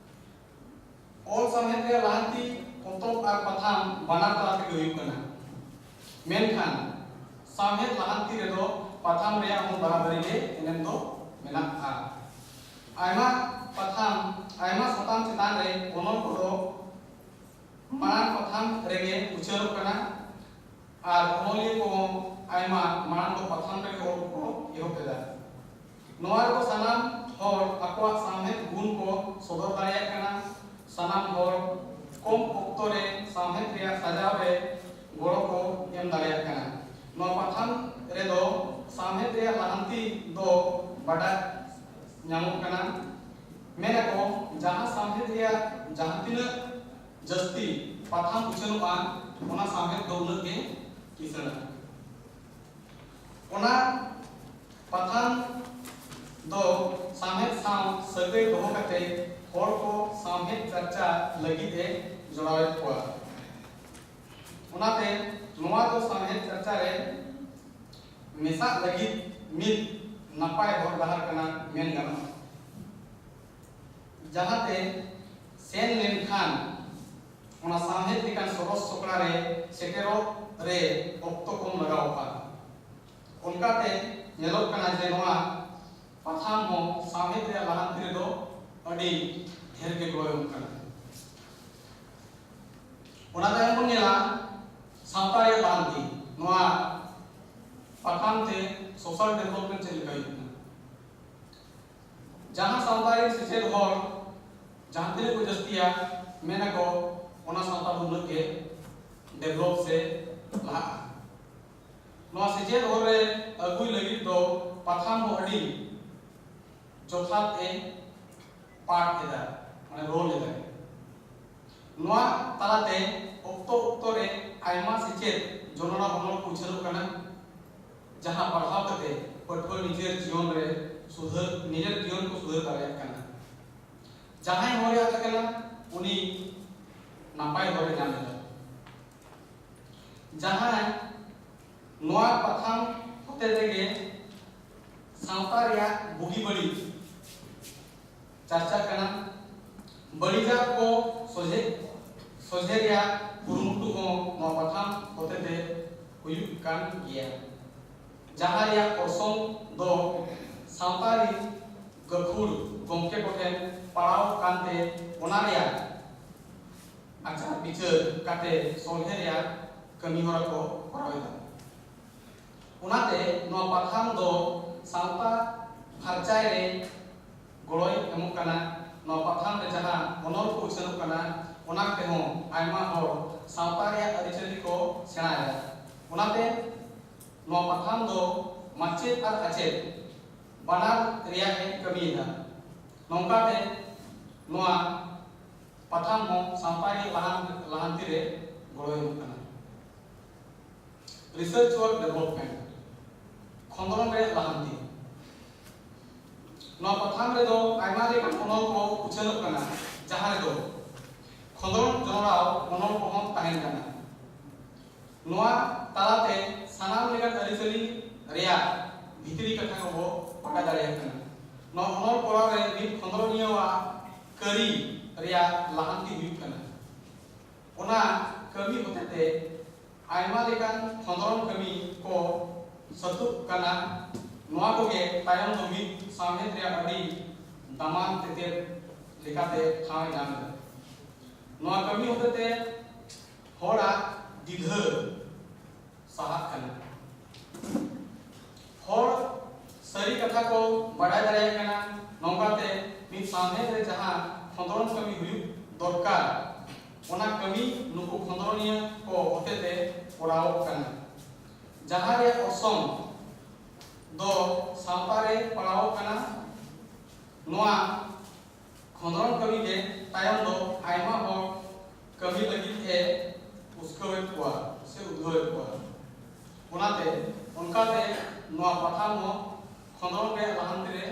ᱚᱞ ᱥᱟᱶᱦᱮᱫ ᱨᱮᱭᱟᱜ ᱞᱟᱦᱟᱱᱛᱤ ᱯᱚᱛᱚᱵ ᱟᱨ ᱯᱟᱛᱷᱟᱢ ᱵᱟᱱᱟᱨ ᱛᱟᱞᱟ ᱛᱮᱜᱮ ᱦᱩᱭᱩᱜ ᱠᱟᱱᱟ᱾ ᱢᱮᱱᱠᱷᱟᱱ ᱥᱟᱶᱦᱮᱫ ᱞᱟᱦᱟᱱᱛᱤ ᱨᱮᱫᱚ ᱯᱟᱛᱷᱟᱢ ᱨᱮᱭᱟᱜ ᱦᱚᱸ ᱵᱟᱨᱟᱵᱟᱨᱤ ᱜᱮ ᱮᱱᱮᱢ ᱫᱚ ᱢᱮᱱᱟᱜᱼᱟ᱾ ᱟᱭᱢᱟ ᱯᱟᱛᱷᱟᱢ ᱟᱭᱢᱟ ᱥᱟᱛᱟᱢ ᱪᱮᱛᱟᱱ ᱨᱮ ᱚᱱᱚᱞ ᱠᱚᱫᱚ ᱢᱟᱲᱟᱝ ᱯᱟᱛᱷᱟᱢ ᱨᱮᱜᱮ ᱩᱪᱷᱟᱹᱱᱚᱜ ᱠᱟᱱᱟ᱾ ᱟᱨ ᱚᱱᱚᱞᱤᱭᱟᱹ ᱠᱚᱦᱚᱸ ᱟᱭᱢᱟ ᱢᱟᱲᱟᱝ ᱫᱚ ᱯᱟᱛᱷᱟᱢ ᱨᱮᱜᱮ ᱚᱞ ᱠᱚ ᱮᱦᱚᱵ ᱮᱫᱟ᱾ ᱱᱚᱣᱟ ᱨᱮᱫᱚ ᱥᱟᱱᱟᱢ ᱦᱚᱲ ᱟᱠᱚᱣᱟᱜ ᱥᱟᱶᱦᱮᱫ ᱜᱩᱱ ᱠᱚ ᱥᱚᱫᱚᱨ ᱫᱟᱲᱮᱭᱟᱜ ᱠᱟᱱᱟ᱾ ᱥᱟᱱᱟᱢ ᱦᱚᱲ ᱠᱚᱢ ᱚᱠᱛᱚ ᱨᱮ ᱥᱟᱶᱦᱮᱫ ᱨᱮᱭᱟᱜ ᱥᱟᱡᱟᱣ ᱨᱮ ᱜᱚᱲᱚ ᱠᱚ ᱮᱢ ᱫᱟᱲᱮᱭᱟᱜ ᱠᱟᱱᱟ᱾ ᱱᱚᱣᱟ ᱯᱟᱛᱷᱟᱢ ᱨᱮᱫᱚ ᱥᱟᱶᱦᱮᱫ ᱨᱮᱭᱟᱜ ᱞᱟᱦᱟᱱᱛᱤ ᱫᱚ ᱵᱟᱰᱟᱭ ᱧᱟᱢᱚᱜ ᱠᱟᱱᱟ᱾ ᱢᱮᱱᱟᱠᱚ, ᱡᱟᱦᱟᱸ ᱥᱟᱶᱦᱮᱫ ᱨᱮᱭᱟᱜ ᱡᱟᱦᱟᱸ ᱛᱤᱱᱟᱹᱜ ᱡᱟᱹᱥᱛᱤ ᱯᱟᱛᱷᱟᱢ ᱩᱪᱷᱟᱹᱱᱚᱜᱼᱟ, ᱚᱱᱟ ᱥᱟᱶᱦᱮᱫ ᱫᱚ ᱩᱱᱟᱹᱜ ᱜᱮ ᱠᱤᱥᱟᱹᱬᱟ᱾ ᱚᱱᱟ ᱯᱟᱛᱷᱟᱢ ᱫᱚ ᱥᱟᱶᱦᱮᱫ ᱥᱟᱶ ᱥᱟᱹᱜᱟᱹᱭ ᱫᱚᱦᱚ ᱠᱟᱛᱮ ᱦᱚᱲ ᱠᱚ ᱥᱟᱶᱦᱮᱫ ᱪᱟᱨᱪᱟ ᱞᱟᱹᱜᱤᱫ ᱮ ᱡᱚᱲᱟᱣᱮᱫ ᱠᱚᱣᱟ᱾ ᱚᱱᱟᱛᱮ ᱱᱚᱣᱟ ᱫᱚ ᱥᱟᱶᱦᱮᱫ ᱪᱟᱨᱪᱟ ᱨᱮ ᱢᱮᱥᱟᱜ ᱞᱟᱹᱜᱤᱫ ᱢᱤᱫ ᱱᱟᱯᱟᱭ ᱦᱚᱨ ᱰᱟᱦᱟᱨ ᱠᱟᱱᱟ ᱢᱮᱱ ᱜᱟᱱᱚᱜᱼᱟ, ᱡᱟᱦᱟᱸᱛᱮ ᱥᱮᱱ ᱞᱮᱱᱠᱷᱟᱱ ᱚᱱᱟ ᱥᱟᱶᱦᱮᱫ ᱞᱮᱠᱟᱱ ᱥᱚᱨᱚᱥ ᱥᱚᱠᱲᱟ ᱨᱮ ᱥᱮᱴᱮᱨᱚᱜ ᱨᱮ ᱚᱠᱛᱚ ᱠᱚᱢ ᱞᱟᱜᱟᱣᱚᱜᱼᱟ᱾ ᱚᱱᱠᱟᱛᱮ ᱧᱮᱞᱚᱜ ᱠᱟᱱᱟ ᱡᱮ ᱱᱚᱣᱟ ᱯᱟᱛᱷᱟᱢ ᱦᱚᱸ ᱥᱟᱶᱦᱮᱫ ᱨᱮᱭᱟᱜ ᱞᱟᱦᱟᱱᱛᱤ ᱨᱮᱫᱚ ᱟᱹᱰᱤ ᱰᱷᱮᱨ ᱜᱮ ᱜᱚᱲᱚᱭ ᱮᱢᱚᱜ ᱠᱟᱱᱟ᱾ ᱚᱱᱟ ᱛᱟᱭᱚᱢ ᱵᱚᱱ ᱧᱮᱞᱟ ᱥᱟᱶᱛᱟ ᱨᱮᱭᱟᱜ ᱞᱟᱦᱟᱱᱛᱤ᱾ ᱱᱚᱣᱟ ᱯᱟᱛᱷᱟᱢ ᱛᱮ social development ᱪᱮᱫ ᱞᱮᱠᱟ ᱦᱩᱭᱩᱜ ᱠᱟᱱᱟ? ᱡᱟᱦᱟᱸ ᱥᱟᱶᱛᱟ ᱨᱮ ᱥᱮᱪᱮᱫ ᱦᱚᱲ ᱡᱟᱦᱟᱸ ᱛᱤᱱᱟᱹᱜ ᱠᱚ ᱡᱟᱹᱥᱛᱤᱭᱟ, ᱢᱮᱱᱟᱠᱚ ᱚᱱᱟ ᱥᱟᱶᱛᱟ ᱫᱚ ᱩᱱᱟᱹᱜ ᱜᱮ develop ᱥᱮ ᱞᱟᱦᱟᱜᱼᱟ᱾ ᱱᱚᱣᱟ ᱥᱮᱪᱮᱫ ᱦᱚᱨ ᱨᱮ ᱟᱹᱜᱩᱭ ᱞᱟᱹᱜᱤᱫ ᱫᱚ ᱯᱟᱛᱷᱟᱢ ᱦᱚᱸ ᱟᱹᱰᱤ ᱡᱚᱛᱷᱟᱛ ᱮ ᱯᱟᱴ ᱮᱫᱟ, ᱢᱟᱱᱮ role ᱮᱫᱟᱭ᱾ ᱱᱚᱣᱟ ᱛᱟᱞᱟᱛᱮ ᱚᱠᱛᱚ ᱚᱠᱛᱚ ᱨᱮ ᱟᱭᱢᱟ ᱥᱮᱪᱮᱫ ᱡᱚᱱᱚᱲᱟ ᱚᱱᱚᱞ ᱠᱚ ᱩᱪᱷᱟᱹᱱᱚᱜ ᱠᱟᱱᱟ, ᱡᱟᱦᱟᱸ ᱯᱟᱲᱦᱟᱣ ᱠᱟᱛᱮ ᱯᱟᱹᱴᱷᱩᱣᱟᱹ ᱱᱤᱡᱮᱨ ᱡᱤᱭᱚᱱ ᱨᱮ ᱥᱩᱫᱷᱟᱹᱨ, ᱱᱤᱡᱮᱨ ᱡᱤᱭᱚᱱ ᱠᱚ ᱥᱩᱫᱷᱟᱹᱨ ᱫᱟᱲᱮᱭᱟᱜ ᱠᱟᱱᱟ᱾ ᱡᱟᱦᱟᱸᱭ ᱦᱚᱨ ᱨᱮ ᱟᱫ ᱟᱠᱟᱱᱟ, ᱩᱱᱤ ᱱᱟᱯᱟᱭ ᱦᱚᱨ ᱮ ᱧᱟᱢ ᱮᱫᱟ᱾ ᱡᱟᱦᱟᱸᱭ ᱱᱚᱣᱟ ᱯᱟᱛᱷᱟᱢ ᱦᱚᱛᱮ ᱛᱮᱜᱮ ᱥᱟᱶᱛᱟ ᱨᱮᱭᱟᱜ ᱵᱩᱜᱤ ᱵᱟᱹᱲᱤᱡ ᱪᱟᱨᱪᱟᱜ ᱠᱟᱱᱟ, ᱵᱟᱹᱲᱤᱡᱟᱜ ᱠᱚ ᱥᱚᱡᱷᱮ ᱥᱚᱡᱷᱮ ᱨᱮᱭᱟᱜ ᱠᱩᱨᱩᱢᱩᱴᱩ ᱦᱚᱸ ᱱᱚᱣᱟ ᱯᱟᱛᱷᱟᱢ ᱦᱚᱛᱮ ᱛᱮ ᱦᱩᱭᱩᱜ ᱠᱟᱱ ᱜᱮᱭᱟ, ᱡᱟᱦᱟᱸ ᱨᱮᱭᱟᱜ ᱚᱨᱥᱚᱝ ᱫᱚ ᱥᱟᱶᱛᱟ ᱨᱤᱱ ᱜᱟᱹᱠᱷᱩᱲ ᱜᱚᱢᱠᱮ ᱠᱚᱴᱷᱮᱱ ᱯᱟᱲᱟᱣ ᱠᱟᱱᱛᱮ ᱚᱱᱟ ᱨᱮᱭᱟᱜ ᱟᱪᱟᱨ ᱵᱤᱪᱟᱹᱨ ᱠᱟᱛᱮ ᱥᱚᱞᱦᱮ ᱨᱮᱭᱟᱜ ᱠᱟᱹᱢᱤ ᱦᱚᱨᱟ ᱠᱚ ᱠᱚᱨᱟᱣ ᱮᱫᱟ᱾ ᱚᱱᱟᱛᱮ ᱱᱚᱣᱟ ᱯᱟᱛᱷᱟᱢ ᱫᱚ ᱥᱟᱶᱛᱟ ᱯᱷᱟᱨᱪᱟᱭ ᱨᱮ ᱜᱚᱲᱚᱭ ᱮᱢᱚᱜ ᱠᱟᱱᱟ᱾ ᱱᱚᱣᱟ ᱯᱟᱛᱷᱟᱢ ᱨᱮ ᱡᱟᱦᱟᱸ ᱚᱱᱚᱞ ᱠᱚ ᱩᱪᱷᱟᱹᱱᱚᱜ ᱠᱟᱱᱟ, ᱚᱱᱟ ᱛᱮᱦᱚᱸ ᱟᱭᱢᱟ ᱦᱚᱲ ᱥᱟᱶᱛᱟ ᱨᱮᱭᱟᱜ ᱟᱹᱨᱤᱪᱟᱹᱞᱤ ᱠᱚ ᱥᱮᱬᱟᱭᱮᱫᱟ᱾ ᱚᱱᱟᱛᱮ ᱱᱚᱣᱟ ᱯᱟᱛᱷᱟᱢ ᱫᱚ ᱢᱟᱪᱮᱫ ᱟᱨ ᱟᱪᱮᱫ ᱵᱟᱱᱟᱨ ᱨᱮᱭᱟᱜ ᱮ ᱠᱟᱹᱢᱤᱭᱮᱫᱟ᱾ ᱱᱚᱝᱠᱟᱛᱮ ᱱᱚᱣᱟ ᱯᱟᱛᱷᱟᱢ ᱦᱚᱸ ᱥᱟᱶᱛᱟ ᱨᱮᱭᱟᱜ ᱞᱟᱦᱟᱱ-, ᱞᱟᱦᱟᱱᱛᱤ ᱨᱮ ᱜᱚᱲᱚᱭ ᱮᱢᱚᱜ ᱠᱟᱱᱟ᱾ Research work development, ᱠᱷᱚᱸᱫᱽᱨᱚᱱ ᱨᱮᱭᱟᱜ ᱞᱟᱦᱟᱱᱛᱤ᱾ ᱱᱚᱣᱟ ᱯᱟᱛᱷᱟᱢ ᱨᱮᱫᱚ ᱟᱭᱢᱟ ᱞᱮᱠᱟᱱ ᱚᱱᱚᱞ ᱠᱚ ᱩᱪᱷᱟᱹᱱᱚᱜ ᱠᱟᱱᱟ, ᱡᱟᱦᱟᱸ ᱨᱮᱫᱚ ᱠᱷᱚᱸᱫᱽᱨᱚᱱ ᱡᱚᱱᱚᱲᱟᱣ ᱚᱱᱚᱞ ᱠᱚᱦᱚᱸ ᱛᱟᱦᱮᱱ ᱠᱟᱱᱟ᱾ ᱱᱚᱣᱟ ᱛᱟᱞᱟᱛᱮ ᱥᱟᱱᱟᱢ ᱞᱮᱠᱟᱱ ᱟᱹᱨᱤᱪᱟᱹᱞᱤ ᱨᱮᱭᱟᱜ ᱵᱷᱤᱛᱨᱤ ᱠᱟᱛᱷᱟ ᱠᱚᱵᱚ ᱵᱟᱰᱟᱭ ᱫᱟᱲᱮᱭᱟᱜ ᱠᱟᱱᱟ᱾ ᱱᱚᱣᱟ ᱚᱱᱚᱞ ᱯᱚᱨᱚᱵᱽ ᱨᱮ ᱢᱤᱫ ᱠᱷᱚᱸᱫᱽᱨᱚᱱᱤᱭᱟᱹᱣᱟᱜ ᱠᱟᱹᱨᱤ ᱨᱮᱭᱟᱜ ᱞᱟᱦᱟᱱᱛᱤ ᱦᱩᱭᱩᱜ ᱠᱟᱱᱟ᱾ ᱚᱱᱟ ᱠᱟᱹᱢᱤ ᱦᱚᱛᱮᱛᱮ ᱟᱭᱢᱟ ᱞᱮᱠᱟᱱ ᱠᱷᱚᱸᱫᱽᱨᱚᱱ ᱠᱟᱹᱢᱤ ᱠᱚ ᱥᱟᱹᱛᱩᱜ ᱠᱟᱱᱟ᱾ ᱱᱚᱣᱟ ᱠᱚᱜᱮ ᱛᱟᱭᱚᱢ ᱫᱚ ᱢᱤᱫ ᱥᱟᱶᱦᱮᱫ ᱨᱮᱭᱟᱜ ᱟᱹᱰᱤ ᱫᱟᱢᱟᱱ ᱛᱮᱛᱮᱫ ᱞᱮᱠᱟᱛᱮ ᱴᱷᱟᱶ ᱮ ᱧᱟᱢ ᱮᱫᱟ᱾ ᱱᱚᱣᱟ ᱠᱟᱹᱢᱤ ᱦᱚᱛᱮᱛᱮ ᱦᱚᱲᱟᱜ ᱫᱤᱫᱷᱟᱹ ᱥᱟᱦᱟᱜ ᱠᱟᱱᱟ᱾ ᱦᱚᱲ ᱥᱟᱹᱨᱤ ᱠᱟᱛᱷᱟ ᱠᱚ ᱵᱟᱰᱟᱭ ᱫᱟᱲᱮᱭᱟᱜ ᱠᱟᱱᱟ᱾ ᱱᱚᱝᱠᱟᱛᱮ ᱢᱤᱫ ᱥᱟᱶᱦᱮᱫ ᱨᱮ ᱡᱟᱦᱟᱸ ᱠᱷᱚᱸᱫᱽᱨᱚᱱ ᱠᱟᱹᱢᱤ ᱦᱩᱭᱩᱜ ᱫᱚᱨᱠᱟᱨ, ᱚᱱᱟ ᱠᱟᱹᱢᱤ ᱱᱩᱠᱩ ᱠᱷᱚᱸᱫᱽᱨᱚᱱᱤᱭᱟᱹ ᱠᱚ ᱦᱚᱛᱮᱛᱮ ᱠᱚᱨᱟᱣᱚᱜ ᱠᱟᱱᱟ, ᱡᱟᱦᱟᱸ ᱨᱮᱭᱟᱜ ᱚᱨᱥᱚᱝ ᱫᱚ ᱥᱟᱶᱛᱟ ᱨᱮ ᱯᱟᱲᱟᱣᱚᱜ ᱠᱟᱱᱟ᱾ ᱱᱚᱣᱟ ᱠᱷᱚᱸᱫᱽᱨᱚᱱ ᱠᱟᱹᱢᱤ ᱜᱮ ᱛᱟᱭᱚᱢ ᱫᱚ ᱟᱭᱢᱟ ᱦᱚᱲ ᱠᱟᱹᱢᱤ ᱞᱟᱹᱜᱤᱫ ᱮ ᱩᱥᱠᱟᱹᱣᱮᱫ ᱠᱚᱣᱟ ᱥᱮ ᱩᱫᱽᱜᱟᱹᱣᱮᱫ ᱠᱚᱣᱟ᱾ ᱚᱱᱟᱛᱮ, ᱚᱱᱠᱟᱛᱮ ᱱᱚᱣᱟ ᱯᱟᱛᱷᱟᱢ ᱦᱚᱸ ᱠᱷᱚᱸᱫᱽᱨᱚᱱ ᱨᱮᱭᱟᱜ ᱞᱟᱦᱟᱱᱛᱤ ᱨᱮ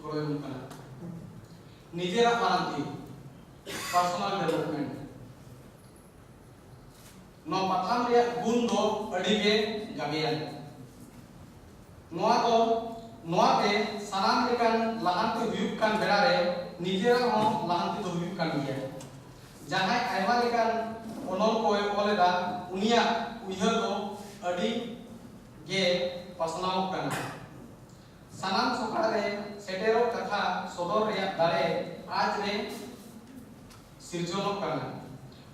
ᱜᱚᱲᱚᱭ ᱮᱢᱚᱜ ᱠᱟᱱᱟ᱾ ᱱᱤᱡᱮᱨᱟᱜ ᱞᱟᱦᱟᱱᱛᱤ, personal development᱾ ᱱᱚᱣᱟ ᱯᱟᱛᱷᱟᱢ ᱨᱮᱭᱟᱜ ᱜᱩᱱ ᱫᱚ ᱟᱹᱰᱤ ᱜᱮ ᱜᱟᱵᱮᱭᱟ᱾ ᱱᱚᱣᱟ ᱫᱚ, ᱱᱚᱣᱟ ᱛᱮ ᱥᱟᱱᱟᱢ ᱞᱮᱠᱟᱱ ᱞᱟᱦᱟᱱᱛᱤ ᱦᱩᱭᱩᱜ ᱠᱟᱱ ᱵᱮᱲᱟ ᱨᱮ ᱱᱤᱡᱮᱨᱟᱜ ᱦᱚᱸ ᱞᱟᱦᱟᱱᱛᱤ ᱫᱚ ᱦᱩᱭᱩᱜ ᱠᱟᱱ ᱜᱮᱭᱟ᱾ ᱡᱟᱦᱟᱸᱭ ᱟᱭᱢᱟ ᱞᱮᱠᱟᱱ ᱚᱱᱚᱞ ᱠᱚᱭ ᱚᱞ ᱮᱫᱟ, ᱩᱱᱤᱭᱟᱜ ᱩᱭᱦᱟᱹᱨ ᱫᱚ ᱟᱹᱰᱤ ᱜᱮ ᱯᱟᱥᱱᱟᱣᱚᱜ ᱠᱟᱱᱟ᱾ ᱥᱟᱱᱟᱢ ᱥᱚᱠᱲᱟ ᱨᱮ ᱥᱮᱴᱮᱨᱚᱜ ᱠᱟᱛᱷᱟ ᱥᱚᱫᱚᱨ ᱨᱮᱭᱟᱜ ᱫᱟᱲᱮ ᱟᱡ ᱨᱮ ᱥᱤᱨᱡᱚᱱᱚᱜ ᱠᱟᱱᱟ᱾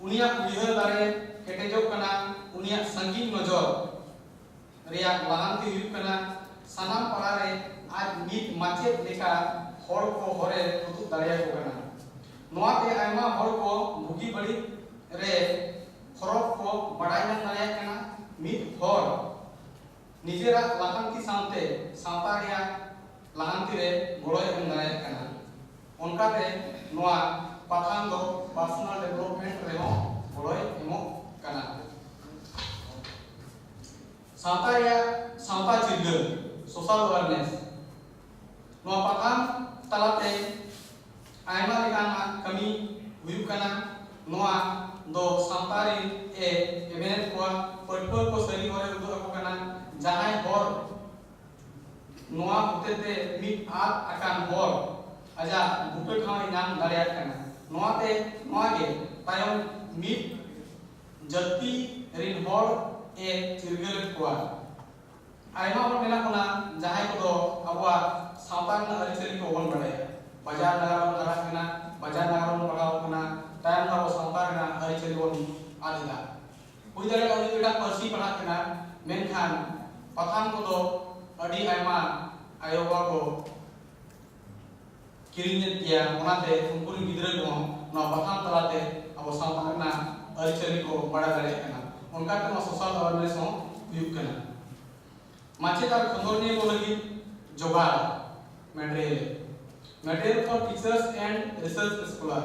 ᱩᱱᱤᱭᱟᱜ ᱩᱭᱦᱟᱹᱨ ᱫᱟᱲᱮ ᱠᱮᱴᱮᱡᱚᱜ ᱠᱟᱱᱟ᱾ ᱩᱱᱤᱭᱟᱜ ᱥᱟᱺᱜᱤᱧ ᱱᱚᱡᱚᱨ ᱨᱮᱭᱟᱜ ᱞᱟᱦᱟᱱᱛᱤ ᱦᱩᱭᱩᱜ ᱠᱟᱱᱟ᱾ ᱥᱟᱱᱟᱢ ᱯᱟᱲᱟ ᱨᱮ ᱟᱡ ᱢᱤᱫ ᱢᱟᱪᱮᱫ ᱞᱮᱠᱟ ᱦᱚᱲ ᱠᱚ ᱦᱚᱨᱮ ᱩᱫᱩᱜ ᱫᱟᱲᱮᱭᱟᱠᱚ ᱠᱟᱱᱟ᱾ ᱱᱚᱣᱟ ᱛᱮ ᱟᱭᱢᱟ ᱦᱚᱲ ᱠᱚ ᱵᱩᱜᱤ ᱵᱟᱹᱲᱤᱡ ᱨᱮ ᱯᱷᱚᱨᱚᱠ ᱠᱚ ᱵᱟᱲᱟᱭ ᱧᱟᱢ ᱫᱟᱲᱮᱭᱟᱜ ᱠᱟᱱᱟ᱾ ᱢᱤᱫ ᱦᱚᱲ ᱱᱤᱡᱮᱨᱟᱜ ᱞᱟᱦᱟᱱᱛᱤ ᱥᱟᱶᱛᱮ ᱥᱟᱶᱛᱟ ᱨᱮᱭᱟᱜ ᱞᱟᱦᱟᱱᱛᱤ ᱨᱮ ᱜᱚᱲᱚᱭ ᱮᱢ ᱫᱟᱲᱮᱭᱟᱜ ᱠᱟᱱᱟ᱾ ᱚᱱᱠᱟᱛᱮ ᱱᱚᱣᱟ ᱯᱟᱛᱷᱟᱢ ᱫᱚ personal development ᱨᱮᱦᱚᱸ ᱜᱚᱲᱚᱭ ᱮᱢᱚᱜ ᱠᱟᱱᱟ᱾ ᱥᱟᱶᱛᱟ ᱨᱮᱭᱟᱜ ᱥᱟᱶᱛᱟ ᱪᱤᱨᱜᱟᱹᱞ, social awareness᱾ ᱱᱚᱣᱟ ᱯᱟᱛᱷᱟᱢ ᱛᱟᱞᱟᱛᱮ ᱟᱭᱢᱟ ᱞᱮᱠᱟᱱᱟᱜ ᱠᱟᱹᱢᱤ ᱦᱩᱭᱩᱜ ᱠᱟᱱᱟ᱾ ᱱᱚᱣᱟ ᱫᱚ ᱥᱟᱶᱛᱟ ᱨᱮ ᱮ ᱮᱵᱷᱮᱱ ᱠᱚᱣᱟ, ᱯᱟᱹᱴᱷᱩᱣᱟᱹ ᱠᱚ ᱥᱟᱹᱨᱤ ᱦᱚᱨᱮ ᱩᱫᱩᱜ ᱟᱠᱚ ᱠᱟᱱᱟ᱾ ᱡᱟᱦᱟᱸᱭ ᱦᱚᱲ ᱱᱚᱣᱟ ᱦᱚᱛᱮᱛᱮ ᱢᱤᱫ ᱟᱫ ᱟᱠᱟᱱ ᱦᱚᱲ ᱟᱡᱟᱜ ᱵᱩᱴᱟᱹ ᱴᱷᱟᱶ ᱮ ᱧᱟᱢ ᱫᱟᱲᱮᱭᱟᱜ ᱠᱟᱱᱟ᱾ ᱱᱚᱣᱟᱛᱮ ᱱᱚᱣᱟ ᱜᱮ ᱛᱟᱭᱚᱢ ᱢᱤᱫ ᱡᱟᱹᱛᱤ ᱨᱤᱱ ᱦᱚᱲ ᱮ ᱪᱤᱨᱜᱟᱹᱞᱮᱫ ᱠᱚᱣᱟ᱾ ᱟᱭᱢᱟ ᱦᱚᱲ ᱢᱮᱱᱟᱜ ᱵᱚᱱᱟ ᱡᱟᱦᱟᱸᱭ ᱠᱚᱫᱚ ᱟᱵᱚᱣᱟᱜ ᱥᱟᱶᱛᱟ ᱨᱮᱱᱟᱜ ᱟᱹᱨᱤᱪᱟᱹᱞᱤ ᱠᱚ ᱵᱟᱵᱚᱱ ᱵᱟᱲᱟᱭᱟ᱾ ᱵᱟᱡᱟᱨ ᱱᱟᱜᱟᱨ ᱵᱚᱱ ᱦᱟᱨᱟᱜ ᱠᱟᱱᱟ, ᱵᱟᱡᱟᱨ ᱱᱟᱜᱟᱨ ᱵᱚᱱ ᱯᱟᱲᱦᱟᱣ ᱠᱟᱱᱟ, ᱛᱟᱭᱚᱢ ᱫᱚ ᱟᱵᱚ ᱥᱟᱶᱛᱟ ᱨᱮᱱᱟᱜ ᱟᱹᱨᱤᱪᱟᱹᱞᱤ ᱵᱚᱱ ᱟᱫ ᱮᱫᱟ᱾ ᱦᱩᱭ ᱫᱟᱲᱮᱭᱟᱜᱼᱟ ᱩᱱᱤ ᱫᱚ ᱮᱴᱟᱜ ᱯᱟᱹᱨᱥᱤ ᱯᱟᱲᱦᱟᱜ ᱠᱟᱱᱟ, ᱢᱮᱱᱠᱷᱟᱱ ᱯᱟᱛᱷᱟᱢ ᱠᱚᱫᱚ ᱟᱹᱰᱤ ᱟᱭᱢᱟ ᱟᱭᱳᱼᱵᱟᱵᱟ ᱠᱚ ᱠᱤᱨᱤᱧᱮᱫ ᱜᱮᱭᱟ᱾ ᱚᱱᱟᱛᱮ ᱩᱱᱠᱩ ᱨᱮᱱ ᱜᱤᱫᱽᱨᱟᱹ ᱠᱚᱦᱚᱸ ᱱᱚᱣᱟ ᱯᱟᱛᱷᱟᱢ ᱛᱟᱞᱟᱛᱮ ᱟᱵᱚ ᱥᱟᱶᱛᱟ ᱨᱮᱱᱟᱜ ᱟᱹᱨᱤᱪᱟᱹᱞᱤ ᱠᱚ ᱵᱟᱲᱟᱭ ᱫᱟᱲᱮᱭᱟᱜ ᱠᱟᱱᱟ᱾ ᱚᱱᱠᱟᱛᱮ ᱱᱚᱣᱟ social awareness ᱦᱚᱸ ᱦᱩᱭᱩᱜ ᱠᱟᱱᱟ᱾ ᱢᱟᱪᱮᱫ ᱟᱨ ᱠᱷᱚᱸᱫᱽᱨᱚᱱᱤᱭᱟᱹ ᱠᱚ ᱞᱟᱹᱜᱤᱫ ᱡᱚᱜᱟᱲ material, material for teachers and research scholar᱾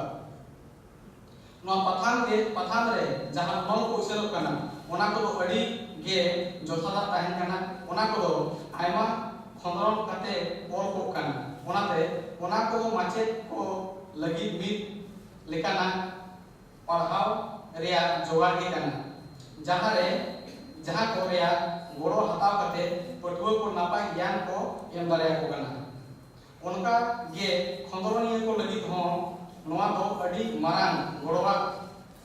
ᱱᱚᱣᱟ ᱯᱟᱛᱷᱟᱢ ᱜᱮ, ᱯᱟᱛᱷᱟᱢ ᱨᱮ ᱡᱟᱦᱟᱸ ᱚᱱᱚᱞ ᱠᱚ ᱩᱪᱷᱟᱹᱱᱚᱜ ᱠᱟᱱᱟ, ᱚᱱᱟ ᱠᱚᱫᱚ ᱟᱹᱰᱤ ᱜᱮ ᱡᱚᱛᱷᱟᱛᱟᱜ ᱛᱟᱦᱮᱱ ᱠᱟᱱᱟ᱾ ᱚᱱᱟ ᱠᱚᱫᱚ ᱟᱭᱢᱟ ᱠᱷᱚᱸᱫᱽᱨᱚᱱ ᱠᱟᱛᱮ ᱚᱞ ᱠᱚᱜ ᱠᱟᱱᱟ᱾ ᱚᱱᱟᱛᱮ ᱚᱱᱟ ᱠᱚᱫᱚ ᱢᱟᱪᱮᱫ ᱠᱚ ᱞᱟᱹᱜᱤᱫ ᱢᱤᱫ ᱞᱮᱠᱟᱱᱟᱜ ᱯᱟᱲᱦᱟᱣ ᱨᱮᱭᱟᱜ ᱡᱚᱜᱟᱲ ᱜᱮ ᱠᱟᱱᱟ, ᱡᱟᱦᱟᱸ ᱨᱮ, ᱡᱟᱦᱟᱸ ᱠᱚ ᱨᱮᱭᱟᱜ ᱜᱚᱲᱚ ᱦᱟᱛᱟᱣ ᱠᱟᱛᱮ ᱯᱟᱹᱴᱷᱩᱣᱟᱹ ᱠᱚ ᱱᱟᱯᱟᱭ ᱜᱮᱭᱟᱱ ᱠᱚ ᱮᱢ ᱫᱟᱲᱮᱭᱟᱠᱚ ᱠᱟᱱᱟ᱾ ᱚᱱᱠᱟ ᱜᱮ ᱠᱷᱚᱸᱫᱽᱨᱚᱱᱤᱭᱟᱹ ᱠᱚ ᱞᱟᱹᱜᱤᱫ ᱦᱚᱸ ᱱᱚᱣᱟ ᱫᱚ ᱟᱹᱰᱤ ᱢᱟᱨᱟᱝ ᱜᱚᱲᱚᱣᱟᱜ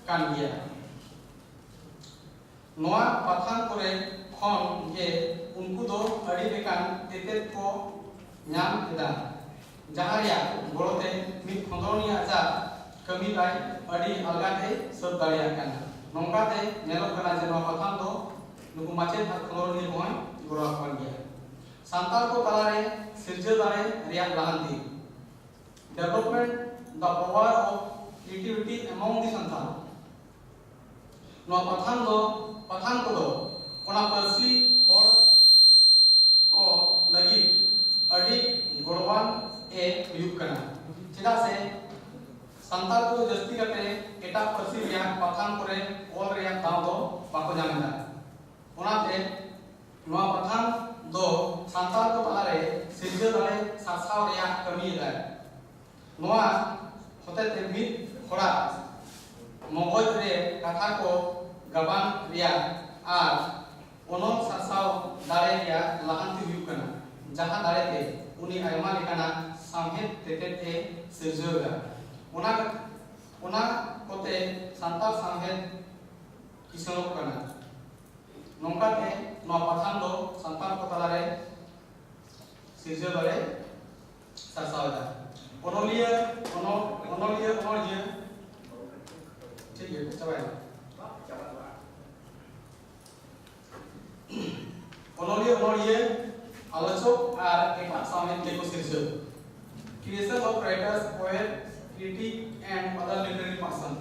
ᱠᱟᱱ ᱜᱮᱭᱟ᱾ ᱱᱚᱣᱟ ᱯᱟᱛᱷᱟᱢ ᱠᱚᱨᱮ ᱠᱷᱚᱱ ᱜᱮ ᱩᱱᱠᱩ ᱫᱚ ᱟᱹᱰᱤ ᱞᱮᱠᱟᱱ ᱛᱮᱛᱮᱫ ᱠᱚ ᱧᱟᱢ ᱮᱫᱟ, ᱡᱟᱦᱟᱸ ᱨᱮᱭᱟᱜ ᱜᱚᱲᱚ ᱛᱮ ᱢᱤᱫ ᱠᱷᱚᱸᱫᱽᱨᱚᱱᱤᱭᱟᱹ ᱟᱡᱟᱜ ᱠᱟᱹᱢᱤ ᱛᱟᱭ ᱟᱹᱰᱤ ᱟᱞᱜᱟ ᱛᱮ ᱥᱟᱹᱛ ᱫᱟᱲᱮᱭᱟᱜ ᱠᱟᱱᱟ᱾ ᱱᱚᱝᱠᱟ ᱛᱮ ᱧᱮᱞᱚᱜ ᱠᱟᱱᱟ ᱡᱮ ᱱᱚᱣᱟ ᱯᱟᱛᱷᱟᱢ ᱫᱚ ᱱᱩᱠᱩ ᱢᱟᱪᱮᱫ ᱟᱨ ᱠᱷᱚᱸᱫᱽᱨᱚᱱᱤᱭᱟᱹ ᱠᱚᱦᱚᱸᱭ ᱜᱚᱲᱚ ᱟᱠᱚ ᱠᱟᱱ ᱜᱮᱭᱟ᱾ ᱥᱟᱱᱛᱟᱲ ᱠᱚ ᱛᱟᱞᱟᱨᱮ ᱥᱤᱨᱡᱟᱹᱣ ᱫᱟᱲᱮ ᱨᱮᱭᱟᱜ ᱞᱟᱦᱟᱱᱛᱤ, development, the power of creativity among the Santal᱾ ᱱᱚᱣᱟ ᱯᱟᱛᱷᱟᱢ ᱫᱚ, ᱯᱟᱛᱷᱟᱢ ᱠᱚᱫᱚ ᱚᱱᱟ ᱯᱟᱹᱨᱥᱤ ᱦᱚᱲ ᱠᱚ ᱞᱟᱹᱜᱤᱫ ᱟᱹᱰᱤ ᱜᱚᱲᱚᱣᱟᱱ ᱮ ᱦᱩᱭᱩᱜ ᱠᱟᱱᱟ, ᱪᱮᱫᱟᱜ ᱥᱮ ᱥᱟᱱᱛᱟᱲ ᱠᱚᱫᱚ ᱡᱟᱹᱥᱛᱤ ᱠᱟᱛᱮ ᱮᱴᱟᱜ ᱯᱟᱹᱨᱥᱤ ᱨᱮᱭᱟᱜ ᱯᱟᱛᱷᱟᱢ ᱠᱚᱨᱮ ᱚᱞ ᱨᱮᱭᱟᱜ ᱫᱟᱣ ᱫᱚ ᱵᱟᱠᱚ ᱧᱟᱢ ᱮᱫᱟ᱾ ᱚᱱᱟᱛᱮ ᱱᱚᱣᱟ ᱯᱟᱛᱷᱟᱢ ᱫᱚ ᱥᱟᱱᱛᱟᱲ ᱠᱚ ᱛᱟᱞᱟᱨᱮ ᱥᱤᱨᱡᱟᱹ ᱫᱟᱲᱮ ᱥᱟᱨᱥᱟᱣ ᱨᱮᱭᱟᱜ ᱠᱟᱹᱢᱤ ᱮᱫᱟᱭ᱾ ᱱᱚᱣᱟ ᱦᱚᱛᱮᱛᱮ ᱢᱤᱫ ᱦᱚᱲᱟᱜ ᱢᱚᱜᱚᱡ ᱨᱮ ᱠᱟᱛᱷᱟ ᱠᱚ ᱜᱟᱵᱟᱱ ᱨᱮᱭᱟᱜ ᱟᱨ ᱚᱱᱚᱞ ᱥᱟᱨᱥᱟᱣ ᱫᱟᱲᱮ ᱨᱮᱭᱟᱜ ᱞᱟᱦᱟᱱᱛᱤ ᱦᱩᱭᱩᱜ ᱠᱟᱱᱟ, ᱡᱟᱦᱟᱸ ᱫᱟᱲᱮᱛᱮ ᱩᱱᱤ ᱟᱭᱢᱟ ᱞᱮᱠᱟᱱᱟᱜ ᱥᱟᱶᱦᱮᱫ ᱛᱮᱛᱮᱫ ᱮ ᱥᱤᱨᱡᱟᱹᱣ ᱮᱫᱟ᱾ ᱚᱱᱟ ᱚᱱᱟ ᱠᱚᱛᱮ ᱥᱟᱱᱛᱟᱲ ᱥᱟᱶᱦᱮᱫ ᱠᱤᱥᱟᱹᱬᱚᱜ ᱠᱟᱱᱟ᱾ ᱱᱚᱝᱠᱟᱛᱮ ᱱᱚᱣᱟ ᱯᱟᱛᱷᱟᱢ ᱫᱚ ᱥᱟᱱᱛᱟᱲ ᱠᱚ ᱛᱟᱞᱟᱨᱮ ᱥᱤᱨᱡᱟᱹᱣ ᱫᱟᱲᱮ ᱥᱟᱨᱥᱟᱣ ᱮᱫᱟ᱾ ᱚᱱᱚᱞᱤᱭᱟᱹ ᱚᱱᱚ- ᱚᱱᱚᱞᱤᱭᱟᱹ ᱚᱱᱚᱞᱤᱭᱟᱹ ᱴᱷᱤᱠ ᱜᱮᱭᱟ, ᱪᱟᱵᱟᱭᱮᱱᱟ᱾ ᱚᱱᱚᱞᱤᱭᱟᱹ ᱚᱱᱚᱞᱤᱭᱟᱹ ᱟᱞᱚᱪᱚᱠ ᱟᱨ ᱮᱴᱟᱜ ᱥᱟᱶᱦᱮᱫᱤᱭᱟᱹ ᱠᱚ ᱥᱤᱨᱡᱟᱹᱣ᱾ Creation of writers, poet, critic and other literary person.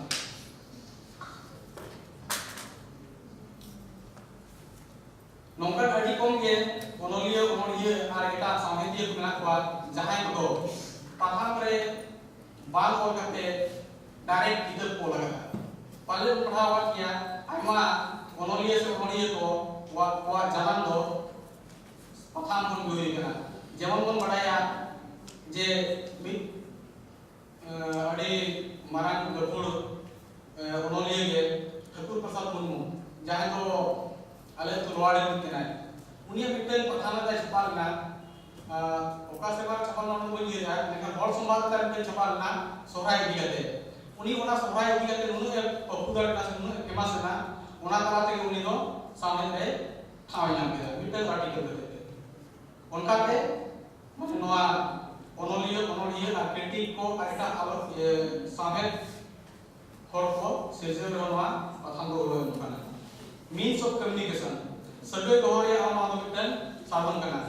ᱱᱚᱝᱠᱟᱱ ᱟᱹᱰᱤ ᱠᱚᱢ ᱜᱮ ᱚᱱᱚᱞᱤᱭᱟᱹ ᱚᱱᱚᱞᱤᱭᱟᱹ ᱟᱨ ᱮᱴᱟᱜ ᱥᱟᱶᱦᱮᱫᱤᱭᱟᱹ ᱠᱚ ᱢᱮᱱᱟᱜ ᱠᱚᱣᱟ, ᱡᱟᱦᱟᱸᱭ ᱠᱚᱫᱚ ᱯᱟᱛᱷᱟᱢ ᱨᱮ ᱵᱟᱝ ᱚᱞ ᱠᱟᱛᱮ direct ᱠᱤᱛᱟᱹᱵ ᱠᱚ ᱚᱞ ᱟᱠᱟᱫᱟ᱾ ᱯᱟᱞᱮ ᱯᱟᱲᱦᱟᱣ ᱟᱠᱟᱫ ᱜᱮᱭᱟ, ᱟᱭᱢᱟ ᱚᱱᱚᱞᱤᱭᱟᱹ ᱥᱮ ᱚᱱᱚᱞᱤᱭᱟᱹ ᱠᱚ ᱠᱚᱣᱟᱜ ᱠᱚᱣᱟᱜ ᱡᱟᱱᱟᱢ ᱫᱚ ᱯᱟᱛᱷᱟᱢ ᱠᱷᱚᱱ ᱜᱮ ᱦᱩᱭ ᱟᱠᱟᱱᱟ᱾ ᱡᱮᱢᱚᱱ ᱵᱚᱱ ᱵᱟᱲᱟᱭᱟ ᱡᱮ ᱢᱤᱫ ᱟᱹᱰᱤ ᱢᱟᱨᱟᱝ ᱜᱟᱹᱠᱷᱩᱲ ᱚᱱᱚᱞᱤᱭᱟᱹ ᱜᱮ ᱴᱷᱟᱹᱠᱩᱨ ᱯᱨᱚᱥᱟᱫᱽ ᱢᱩᱨᱢᱩ, ᱡᱟᱦᱟᱸᱭ ᱫᱚ ᱟᱞᱮ ᱟᱹᱛᱩ ᱞᱳᱣᱟᱲᱤ ᱨᱤᱱᱤᱡ ᱠᱟᱱᱟᱭ᱾ ᱩᱱᱤᱭᱟᱜ ᱢᱤᱫᱴᱮᱱ ᱯᱟᱛᱷᱟᱢ ᱨᱮ ᱪᱷᱟᱯᱟ ᱞᱮᱱᱟ, ᱚᱠᱟ ᱥᱮᱨᱢᱟ ᱪᱷᱟᱯᱟ ᱞᱮᱱᱟ ᱚᱱᱟ ᱫᱚ ᱵᱟᱹᱧ ᱩᱭᱦᱟᱹᱨᱟ, ᱢᱮᱱᱠᱷᱟᱱ ᱦᱚᱲ ᱥᱚᱢᱵᱟᱫ ᱨᱮ ᱢᱤᱫᱴᱮᱱ ᱪᱷᱟᱯᱟ ᱞᱮᱱᱟ ᱥᱚᱦᱨᱟᱭ ᱤᱫᱤ ᱠᱟᱛᱮ᱾ ᱩᱱᱤ ᱚᱱᱟ ᱥᱚᱦᱨᱟᱭ ᱤᱫᱤ ᱠᱟᱛᱮ ᱱᱩᱱᱟᱹᱜ ᱮ popular ᱮᱱᱟ ᱥᱮ ᱱᱩᱱᱟᱹᱜ ᱮ famous ᱮᱱᱟ, ᱚᱱᱟ ᱛᱟᱞᱟ ᱛᱮᱜᱮ ᱩᱱᱤ ᱫᱚ ᱥᱟᱶᱦᱮᱫ ᱨᱮ ᱴᱷᱟᱶ ᱮ ᱧᱟᱢ ᱠᱮᱫᱟ ᱢᱤᱫᱴᱮᱱ article ᱠᱟᱛᱮ᱾ ᱚᱱᱠᱟᱛᱮ ᱢᱟᱱᱮ ᱱᱚᱣᱟ ᱚᱱᱚᱞᱤᱭᱟᱹ ᱚᱱᱚᱞᱤᱭᱟᱹ ᱟᱨ critic ᱠᱚ ᱟᱨ ᱮᱴᱟᱜ ᱟᱞᱚ ᱤᱭᱟᱹ ᱥᱟᱶᱦᱮᱫ ᱦᱚᱲ ᱠᱚ ᱥᱤᱨᱡᱟᱹᱣ ᱨᱮᱦᱚᱸ ᱱᱚᱣᱟ ᱯᱟᱛᱷᱟᱢ ᱫᱚ ᱩᱰᱩᱠ ᱠᱟᱱᱟ᱾ Means of communication, ᱥᱟᱹᱜᱟᱹᱭ ᱫᱚᱦᱚ ᱨᱮᱭᱟᱜ ᱦᱚᱸ ᱱᱚᱣᱟ ᱫᱚ ᱢᱤᱫᱴᱮᱱ ᱥᱟᱫᱷᱚᱱ ᱠᱟᱱᱟ᱾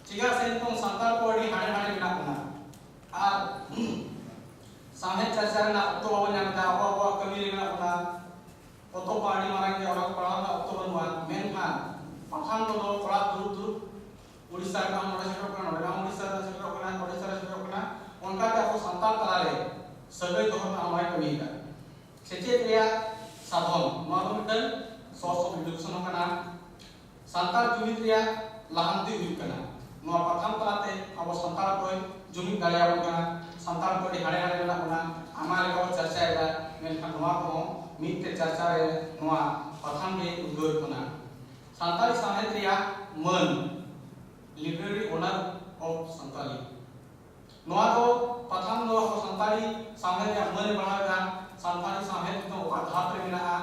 ᱪᱮᱫᱟᱜ ᱥᱮ ᱱᱤᱛᱚᱝ ᱥᱟᱱᱛᱟᱲ ᱠᱚ ᱟᱹᱰᱤ ᱦᱟᱸᱰᱮ ᱱᱟᱰᱮ ᱢᱮᱱᱟᱜ ᱵᱚᱱᱟ ᱟᱨ ᱥᱟᱶᱦᱮᱫ ᱪᱟᱨᱪᱟ ᱨᱮᱱᱟᱜ ᱚᱠᱛᱚ ᱵᱟᱵᱚᱱ ᱧᱟᱢ ᱮᱫᱟ, ᱟᱵᱚ ᱟᱵᱚᱣᱟᱜ ᱠᱟᱹᱢᱤ ᱨᱮ ᱢᱮᱱᱟᱜ ᱵᱚᱱᱟ᱾ ᱯᱚᱛᱚᱵ ᱢᱟ ᱟᱹᱰᱤ ᱢᱟᱨᱟᱝ ᱜᱮᱭᱟ, ᱚᱱᱟ ᱠᱚ ᱯᱟᱲᱦᱟᱣ ᱨᱮᱱᱟᱜ ᱚᱠᱛᱚ ᱵᱟᱹᱱᱩᱜᱼᱟ᱾ ᱢᱮᱱᱠᱷᱟᱱ ᱯᱟᱛᱷᱟᱢ ᱠᱚᱫᱚ ᱚᱲᱟᱜ ᱫᱩᱲᱩᱵ ᱫᱩᱲᱩᱵ ᱩᱲᱤᱥᱥᱟ ᱨᱮᱱᱟᱜ ᱦᱚᱸ ᱱᱚᱰᱮ ᱥᱮᱴᱮᱨᱚᱜ ᱠᱟᱱᱟ, ᱱᱚᱰᱮ ᱱᱟᱜ ᱦᱚᱸ ᱩᱲᱤᱥᱥᱟ ᱨᱮᱱᱟᱜ ᱥᱮᱴᱮᱨᱚᱜ ᱠᱟᱱᱟ, ᱚᱲᱤᱥᱥᱟ ᱨᱮ ᱥᱮᱴᱮᱨᱚᱜ ᱠᱟᱱᱟ᱾ ᱚᱱᱠᱟᱛᱮ ᱟᱵᱚ ᱥᱟᱱᱛᱟᱲ ᱛᱟᱞᱟᱨᱮ ᱥᱟᱹᱜᱟᱹᱭ ᱫᱚᱦᱚ ᱨᱮᱱᱟᱜ ᱦᱚᱸ ᱱᱚᱣᱟᱭ ᱠᱟᱹᱢᱤᱭᱮᱫᱟ᱾ ᱥᱮᱪᱮᱫ ᱨᱮᱭᱟᱜ ᱥᱟᱫᱷᱚᱱ, ᱱᱚᱣᱟ ᱫᱚ ᱢᱤᱫᱴᱟᱝ source of education ᱦᱚᱸ ᱠᱟᱱᱟ᱾ ᱥᱟᱱᱛᱟᱲ ᱡᱩᱢᱤᱫ ᱨᱮᱭᱟᱜ ᱞᱟᱦᱟᱱᱛᱤ ᱦᱩᱭᱩᱜ ᱠᱟᱱᱟ᱾ ᱱᱚᱣᱟ ᱯᱟᱛᱷᱟᱢ ᱛᱟᱞᱟᱛᱮ ᱟᱵᱚ ᱥᱟᱱᱛᱟᱲ ᱠᱚᱭ ᱡᱩᱢᱤᱫ ᱫᱟᱲᱮᱭᱟᱵᱚᱱ ᱠᱟᱱᱟ᱾ ᱥᱟᱱᱛᱟᱲ ᱠᱚ ᱟᱹᱰᱤ ᱦᱟᱸᱰᱮ ᱱᱟᱰᱮ ᱢᱮᱱᱟᱜ ᱵᱚᱱᱟ, ᱟᱭᱢᱟ ᱞᱮᱠᱟ ᱵᱚᱱ ᱪᱟᱨᱪᱟᱭᱮᱫᱟ, ᱢᱮᱱᱠᱷᱟᱱ ᱱᱚᱣᱟ ᱠᱚᱦᱚᱸ ᱢᱤᱫ ᱛᱮ ᱪᱟᱨᱪᱟ ᱨᱮ ᱱᱚᱣᱟ ᱯᱟᱛᱷᱟᱢ ᱜᱮ ᱩᱫᱽᱜᱟᱹᱣᱮᱫ ᱵᱚᱱᱟ᱾ ᱥᱟᱱᱛᱟᱲᱤ ᱥᱟᱶᱦᱮᱫ ᱨᱮᱭᱟᱜ ᱢᱟᱹᱱ, Literary Honor of Santali. ᱱᱚᱣᱟ ᱫᱚ ᱯᱟᱛᱷᱟᱢ ᱫᱚ ᱟᱵᱚ ᱥᱟᱱᱛᱟᱲᱤ ᱥᱟᱶᱦᱮᱫ ᱨᱮᱭᱟᱜ ᱢᱟᱹᱱ ᱮ ᱵᱟᱲᱦᱟᱣ ᱮᱫᱟ᱾ ᱥᱟᱱᱛᱟᱲᱤ ᱥᱟᱶᱦᱮᱫ ᱱᱤᱛᱚᱜ ᱚᱠᱟ ᱫᱷᱟᱯ ᱨᱮ ᱢᱮᱱᱟᱜᱼᱟ,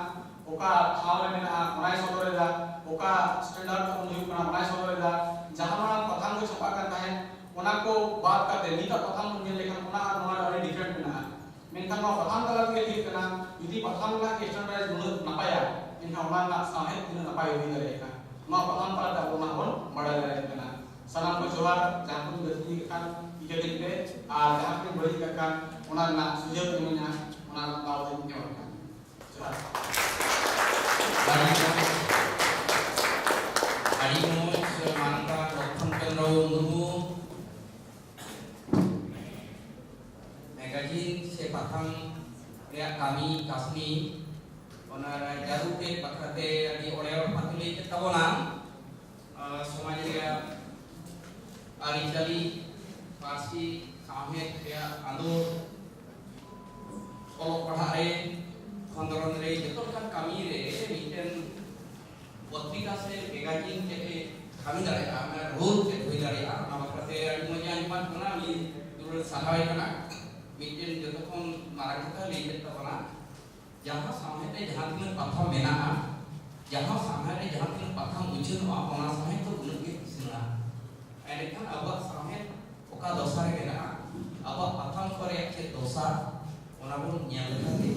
ᱚᱠᱟ ᱴᱷᱟᱶ ᱨᱮ ᱢᱮᱱᱟᱜᱼᱟ, ᱚᱱᱟᱭ ᱥᱚᱫᱚᱨ ᱮᱫᱟ᱾ ᱚᱠᱟ standard ᱠᱷᱚᱱ ᱦᱩᱭᱩᱜ ᱠᱟᱱᱟ, ᱚᱱᱟᱭ ᱥᱚᱫᱚᱨ ᱮᱫᱟ᱾ ᱡᱟᱦᱟᱸ ᱢᱟᱲᱟᱝ ᱯᱟᱛᱷᱟᱢ ᱠᱚ ᱪᱷᱟᱯᱟᱜ ᱠᱟᱱ ᱛᱟᱦᱮᱸᱫ, ᱚᱱᱟ ᱠᱚ ᱵᱟᱫ ᱠᱟᱛᱮ ᱱᱤᱛᱟᱜ ᱯᱟᱛᱷᱟᱢ ᱵᱚᱱ ᱧᱮᱞ ᱞᱮᱠᱷᱟᱱ ᱚᱱᱟ ᱟᱨ ᱱᱚᱣᱟ ᱨᱮ ᱟᱹᱰᱤ different ᱢᱮᱱᱟᱜᱼᱟ᱾ ᱢᱮᱱᱠᱷᱟᱱ ᱱᱚᱣᱟ ᱯᱟᱛᱷᱟᱢ ᱛᱟᱞᱟ ᱛᱮᱜᱮ ᱦᱩᱭᱩᱜ ᱠᱟᱱᱟ, ᱡᱩᱫᱤ ᱯᱟᱛᱷᱟᱢ ᱨᱮᱱᱟᱜ standardise ᱱᱩᱱᱟᱹᱜ ᱱᱟᱯᱟᱭᱟ, ᱮᱱᱠᱷᱟᱱ ᱚᱱᱟ ᱨᱮᱱᱟᱜ ᱥᱟᱶᱦᱮᱫ ᱛᱤᱱᱟᱹᱜ ᱱᱟᱯᱟᱭ ᱦᱩᱭ ᱫᱟᱲᱮᱭᱟᱜᱼᱟ᱾ ᱱᱚᱣᱟ ᱯᱟᱛᱷᱟᱢ ᱛᱟᱞᱟ ᱛᱮ ᱟᱵᱚ ᱚᱱᱟ ᱵᱚᱱ ᱵᱟᱲᱟᱭ ᱫᱟᱲᱮᱭᱟᱜ ᱠᱟᱱᱟ᱾ ᱥᱟᱱᱟᱢ ᱠᱚ ᱡᱚᱦᱟᱨ᱾ ᱡᱟᱦᱟᱸ ᱠᱚᱧ ᱜᱟᱹᱞᱛᱤ ᱟᱠᱟᱫ ᱠᱷᱟᱱ ᱤᱠᱟᱹ ᱠᱟᱹᱧ ᱯᱮ, ᱟᱨ ᱡᱟᱦᱟᱸ ᱠᱚᱧ ᱵᱟᱹᱲᱤᱡ ᱟᱠᱟᱫ ᱠᱷᱟᱱ ᱚᱱᱟ ᱨᱮᱱᱟᱜ ᱥᱩᱡᱷᱟᱹᱣ ᱤᱢᱟᱹᱧᱟ, ᱚᱱᱟ ᱨᱮᱱᱟᱜ ᱫᱟᱣ ᱫᱚᱧ ᱮᱢ ᱟᱠᱟᱫ᱾ ᱡᱚᱦᱟᱨ᱾ ᱟᱹᱰᱤ ᱢᱚᱡᱽ, ᱟᱹᱰᱤ ᱢᱚᱡᱽ ᱢᱟᱱᱚᱛᱟᱱ ᱞᱚᱠᱠᱷᱚᱱ ᱪᱚᱸᱫᱽᱨᱚ ᱢᱩᱨᱢᱩ᱾ ᱢᱮᱜᱟᱡᱤᱱ ᱥᱮ ᱯᱟᱛᱷᱟᱢ ᱨᱮᱭᱟᱜ ᱠᱟᱹᱢᱤ ᱠᱟᱹᱥᱱᱤ, ᱚᱱᱟ ᱨᱮ ᱡᱟᱹᱨᱩᱲ ᱛᱮᱫ ᱵᱟᱠᱷᱨᱟᱛᱮ ᱟᱹᱰᱤ ᱚᱲᱮ ᱚᱲᱯᱟ ᱛᱮ ᱞᱟᱹᱭ ᱠᱮᱫ ᱛᱟᱵᱚᱱᱟ᱾ ᱟᱨ ᱥᱚᱢᱟᱡᱽ ᱨᱮᱭᱟᱜ ᱟᱹᱨᱤᱪᱟᱹᱞᱤ, ᱯᱟᱹᱨᱥᱤ, ᱥᱟᱶᱦᱮᱫ ᱨᱮᱭᱟᱜ ᱟᱸᱫᱳᱲ, ᱚᱞᱚᱜ ᱯᱟᱲᱦᱟᱜ ᱨᱮ, ᱠᱷᱚᱸᱫᱽᱨᱚᱸᱫᱽ ᱨᱮ, ᱡᱚᱛᱚ ᱞᱮᱠᱟᱱ ᱠᱟᱹᱢᱤ ᱨᱮ ᱢᱤᱫᱴᱮᱱ ᱯᱚᱛᱨᱤᱠᱟ ᱥᱮ ᱢᱮᱜᱟᱡᱤᱱ ᱪᱮᱫ ᱮ ᱠᱟᱹᱢᱤ ᱫᱟᱲᱮᱭᱟᱜᱼᱟ, ᱚᱱᱟ ᱨᱳᱞ ᱪᱮᱫ ᱦᱩᱭ ᱫᱟᱲᱮᱭᱟᱜᱼᱟ, ᱚᱱᱟ ᱵᱟᱠᱷᱨᱟᱛᱮ ᱟᱹᱰᱤ ᱢᱚᱡᱽ ᱟᱸᱡᱚᱢᱟᱫ ᱵᱚᱱᱟ᱾ ᱩᱱᱤ ᱫᱩᱞᱟᱹᱲ ᱥᱟᱨᱦᱟᱣᱮ ᱠᱟᱱᱟ᱾ ᱢᱤᱫᱴᱮᱱ ᱡᱚᱛᱚ ᱠᱷᱚᱱ ᱢᱟᱨᱟᱝ ᱠᱟᱛᱷᱟ ᱞᱟᱹᱭ ᱠᱮᱫ ᱛᱟᱵᱚᱱᱟ, ᱡᱟᱦᱟᱸ ᱥᱟᱶᱦᱮᱫ ᱨᱮ ᱡᱟᱦᱟᱸ ᱛᱤᱱᱟᱹᱜ ᱯᱟᱛᱷᱟᱢ ᱢᱮᱱᱟᱜᱼᱟ, ᱡᱟᱦᱟᱸ ᱥᱟᱶᱦᱮᱫ ᱨᱮ ᱡᱟᱦᱟᱸ ᱛᱤᱱᱟᱹᱜ ᱯᱟᱛᱷᱟᱢ ᱩᱪᱷᱟᱹᱱᱚᱜᱼᱟ, ᱚᱱᱟ ᱥᱟᱶᱦᱮᱫ ᱫᱚ ᱩᱱᱟᱹᱜ ᱜᱮ ᱠᱤᱥᱟᱹᱬᱟ᱾ ᱮᱸᱰᱮᱠᱷᱟᱱ ᱟᱵᱚᱣᱟᱜ ᱥᱟᱶᱦᱮᱫ ᱚᱠᱟ ᱫᱚᱥᱟ ᱨᱮ ᱢᱮᱱᱟᱜᱼᱟ, ᱟᱵᱚᱣᱟᱜ ᱯᱟᱛᱷᱟᱢ ᱠᱚ ᱨᱮᱭᱟᱜ ᱪᱮᱫ ᱫᱚᱥᱟ, ᱚᱱᱟ ᱵᱚᱱ ᱧᱮᱞ ᱞᱮᱠᱷᱟᱱ ᱜᱮ